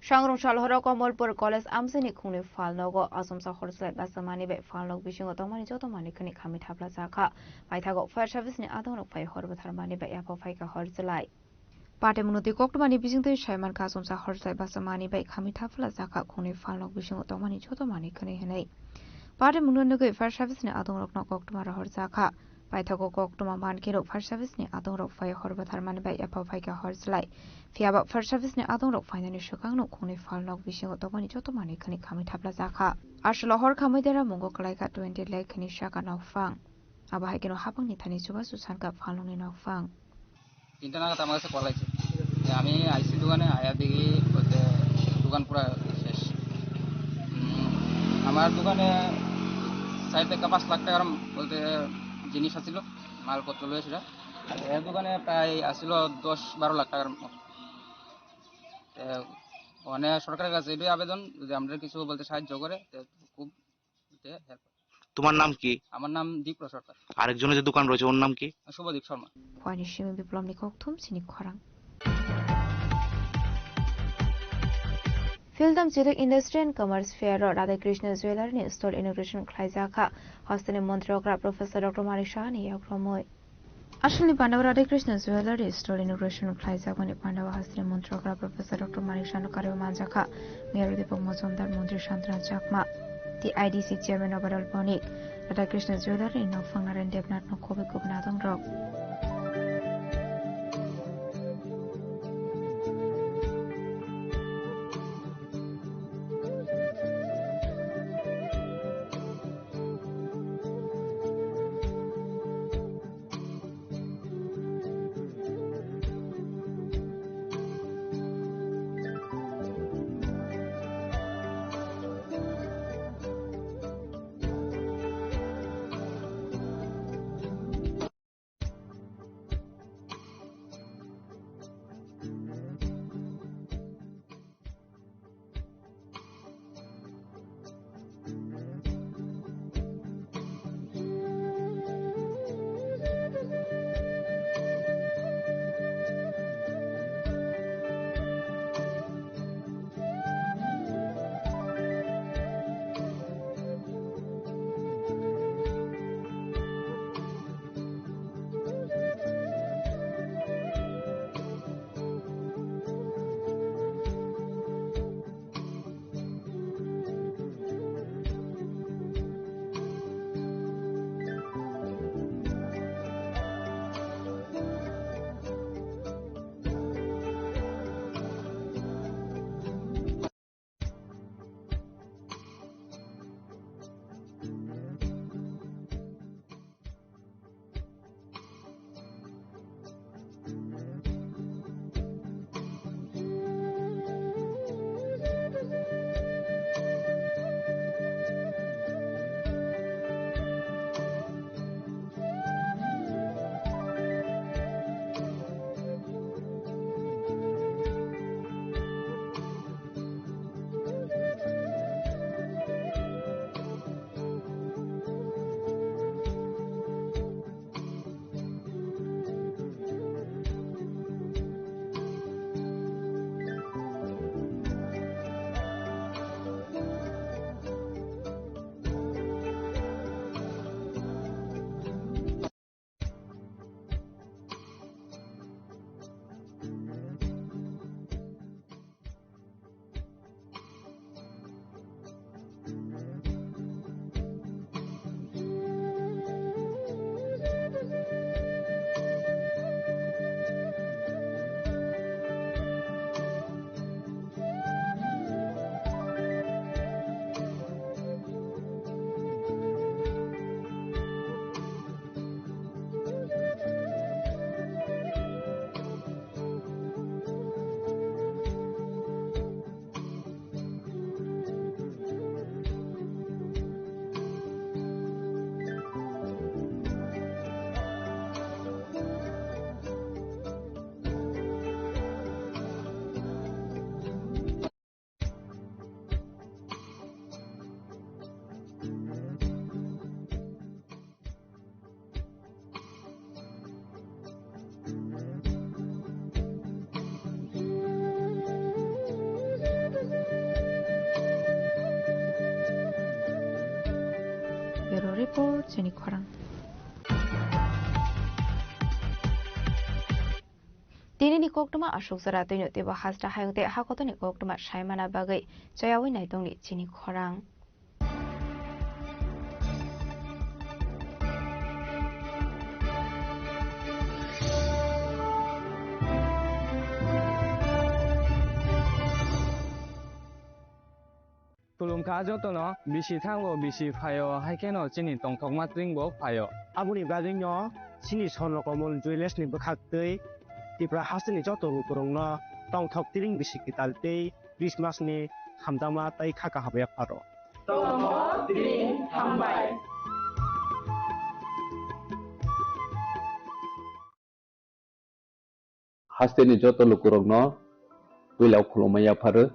Swangrong sal horo Komolpur College amchaini khungni phalnogo achomsa hor chwlai bachajak manwi bai phalnog bisingo tongmani joto manwi khwnwi khamwi thapla jakha. Paithago fire service ni adongrok phai hor bwthar manwi bai yapha phaikha hor chwlai. Patimungno twi koktwmani bisingtwi sai mankha, achomsa hor chwlai bachajak manwi bai khamwi thapla jakha khungni phalnog bisingo tongmani joto manwi khwnwi hwnwi. Patimungno nugwi fire service ni adongrokno koktwma rohor jakha. Paithago koktwma mankhe rok fire service ni adongrok phai hor bwthar manwi bai yapha phaikha hor chwlai. Phiyaba fire service ni adongrok phainani swkangno khungni phalnog bisingo tongmani joto manwi khwnwi khamwi thapla jakha. Aswlo hor khamwi dera mungo kwlaikha twenty lakh khwnwi saka nokphang. Abo hai kheno hapangni thani chubachu sankha phalnokni nokphang. তিনটা নাগাদ আমার কাছে কল আইছে। যে আমি আইসি দোকানে, আয়া দেখি বলতে দোকান পুরা শেষ। উম, আমার দোকানে চার থেকে পাঁচ লাখ টাকার বলতে জিনিস আছিল, মালপত্র লয়েছিল। আর এর দোকানে প্রায় আছিল দশ বারো লাখ টাকার মতো। তে মানে সরকারের কাছে এটাই আবেদন, যদি আমরা কিছু বলতে সাহায্য করে, তে খুব, তে হেল্প। তোমার নাম কি? আমার নাম দীপ সরকার। আরেকজনের যে দোকান রয়েছে, ওর নাম কি? শুভদীপ Sharma. Khowai ni simi Biplomni kokthum chini khorang. Phildam Chiruk Industry and Commerce Fair o Radhakrishna Jewellery ni stall inauguration khlaijakha. Hasteni Montri okra Professor Doctor Manik Saha ni yakromwi. Asalni pandao Radhakrishna Jewellery Store inauguration khlaijakmani pandao hasteni Montri okra Professor Doctor Manik Saha no karwi manjakha. Mayor Deepak Majumdar, Montri Santana Chakma, T I D C Chairman Obaral Bonik, Radhakrishna Jewellery ni nokphang Narayan Debnath no khobwi kubun adongrok. Chini khorang. Tinini koktwma aswk jora twino teibo hasta hayung tei hakotorni koktwma saimana bagwi chayawi naitongni chini khorang. Khulumkha jotono, bisi thango, bisi phaio, hai kheno chini tongthokma tring bo phaio. Aboni bagwino chini Swarno Komol Jewellers ni bwkhaktwi Tripura hasteni joto lukurokno tongthok tring bisi kwtal tei Christmas ni hamjakma tei kha kaham yapharo. Tongthok tring hambai. Hasteni joto lukurokno puila khulumma yapharo.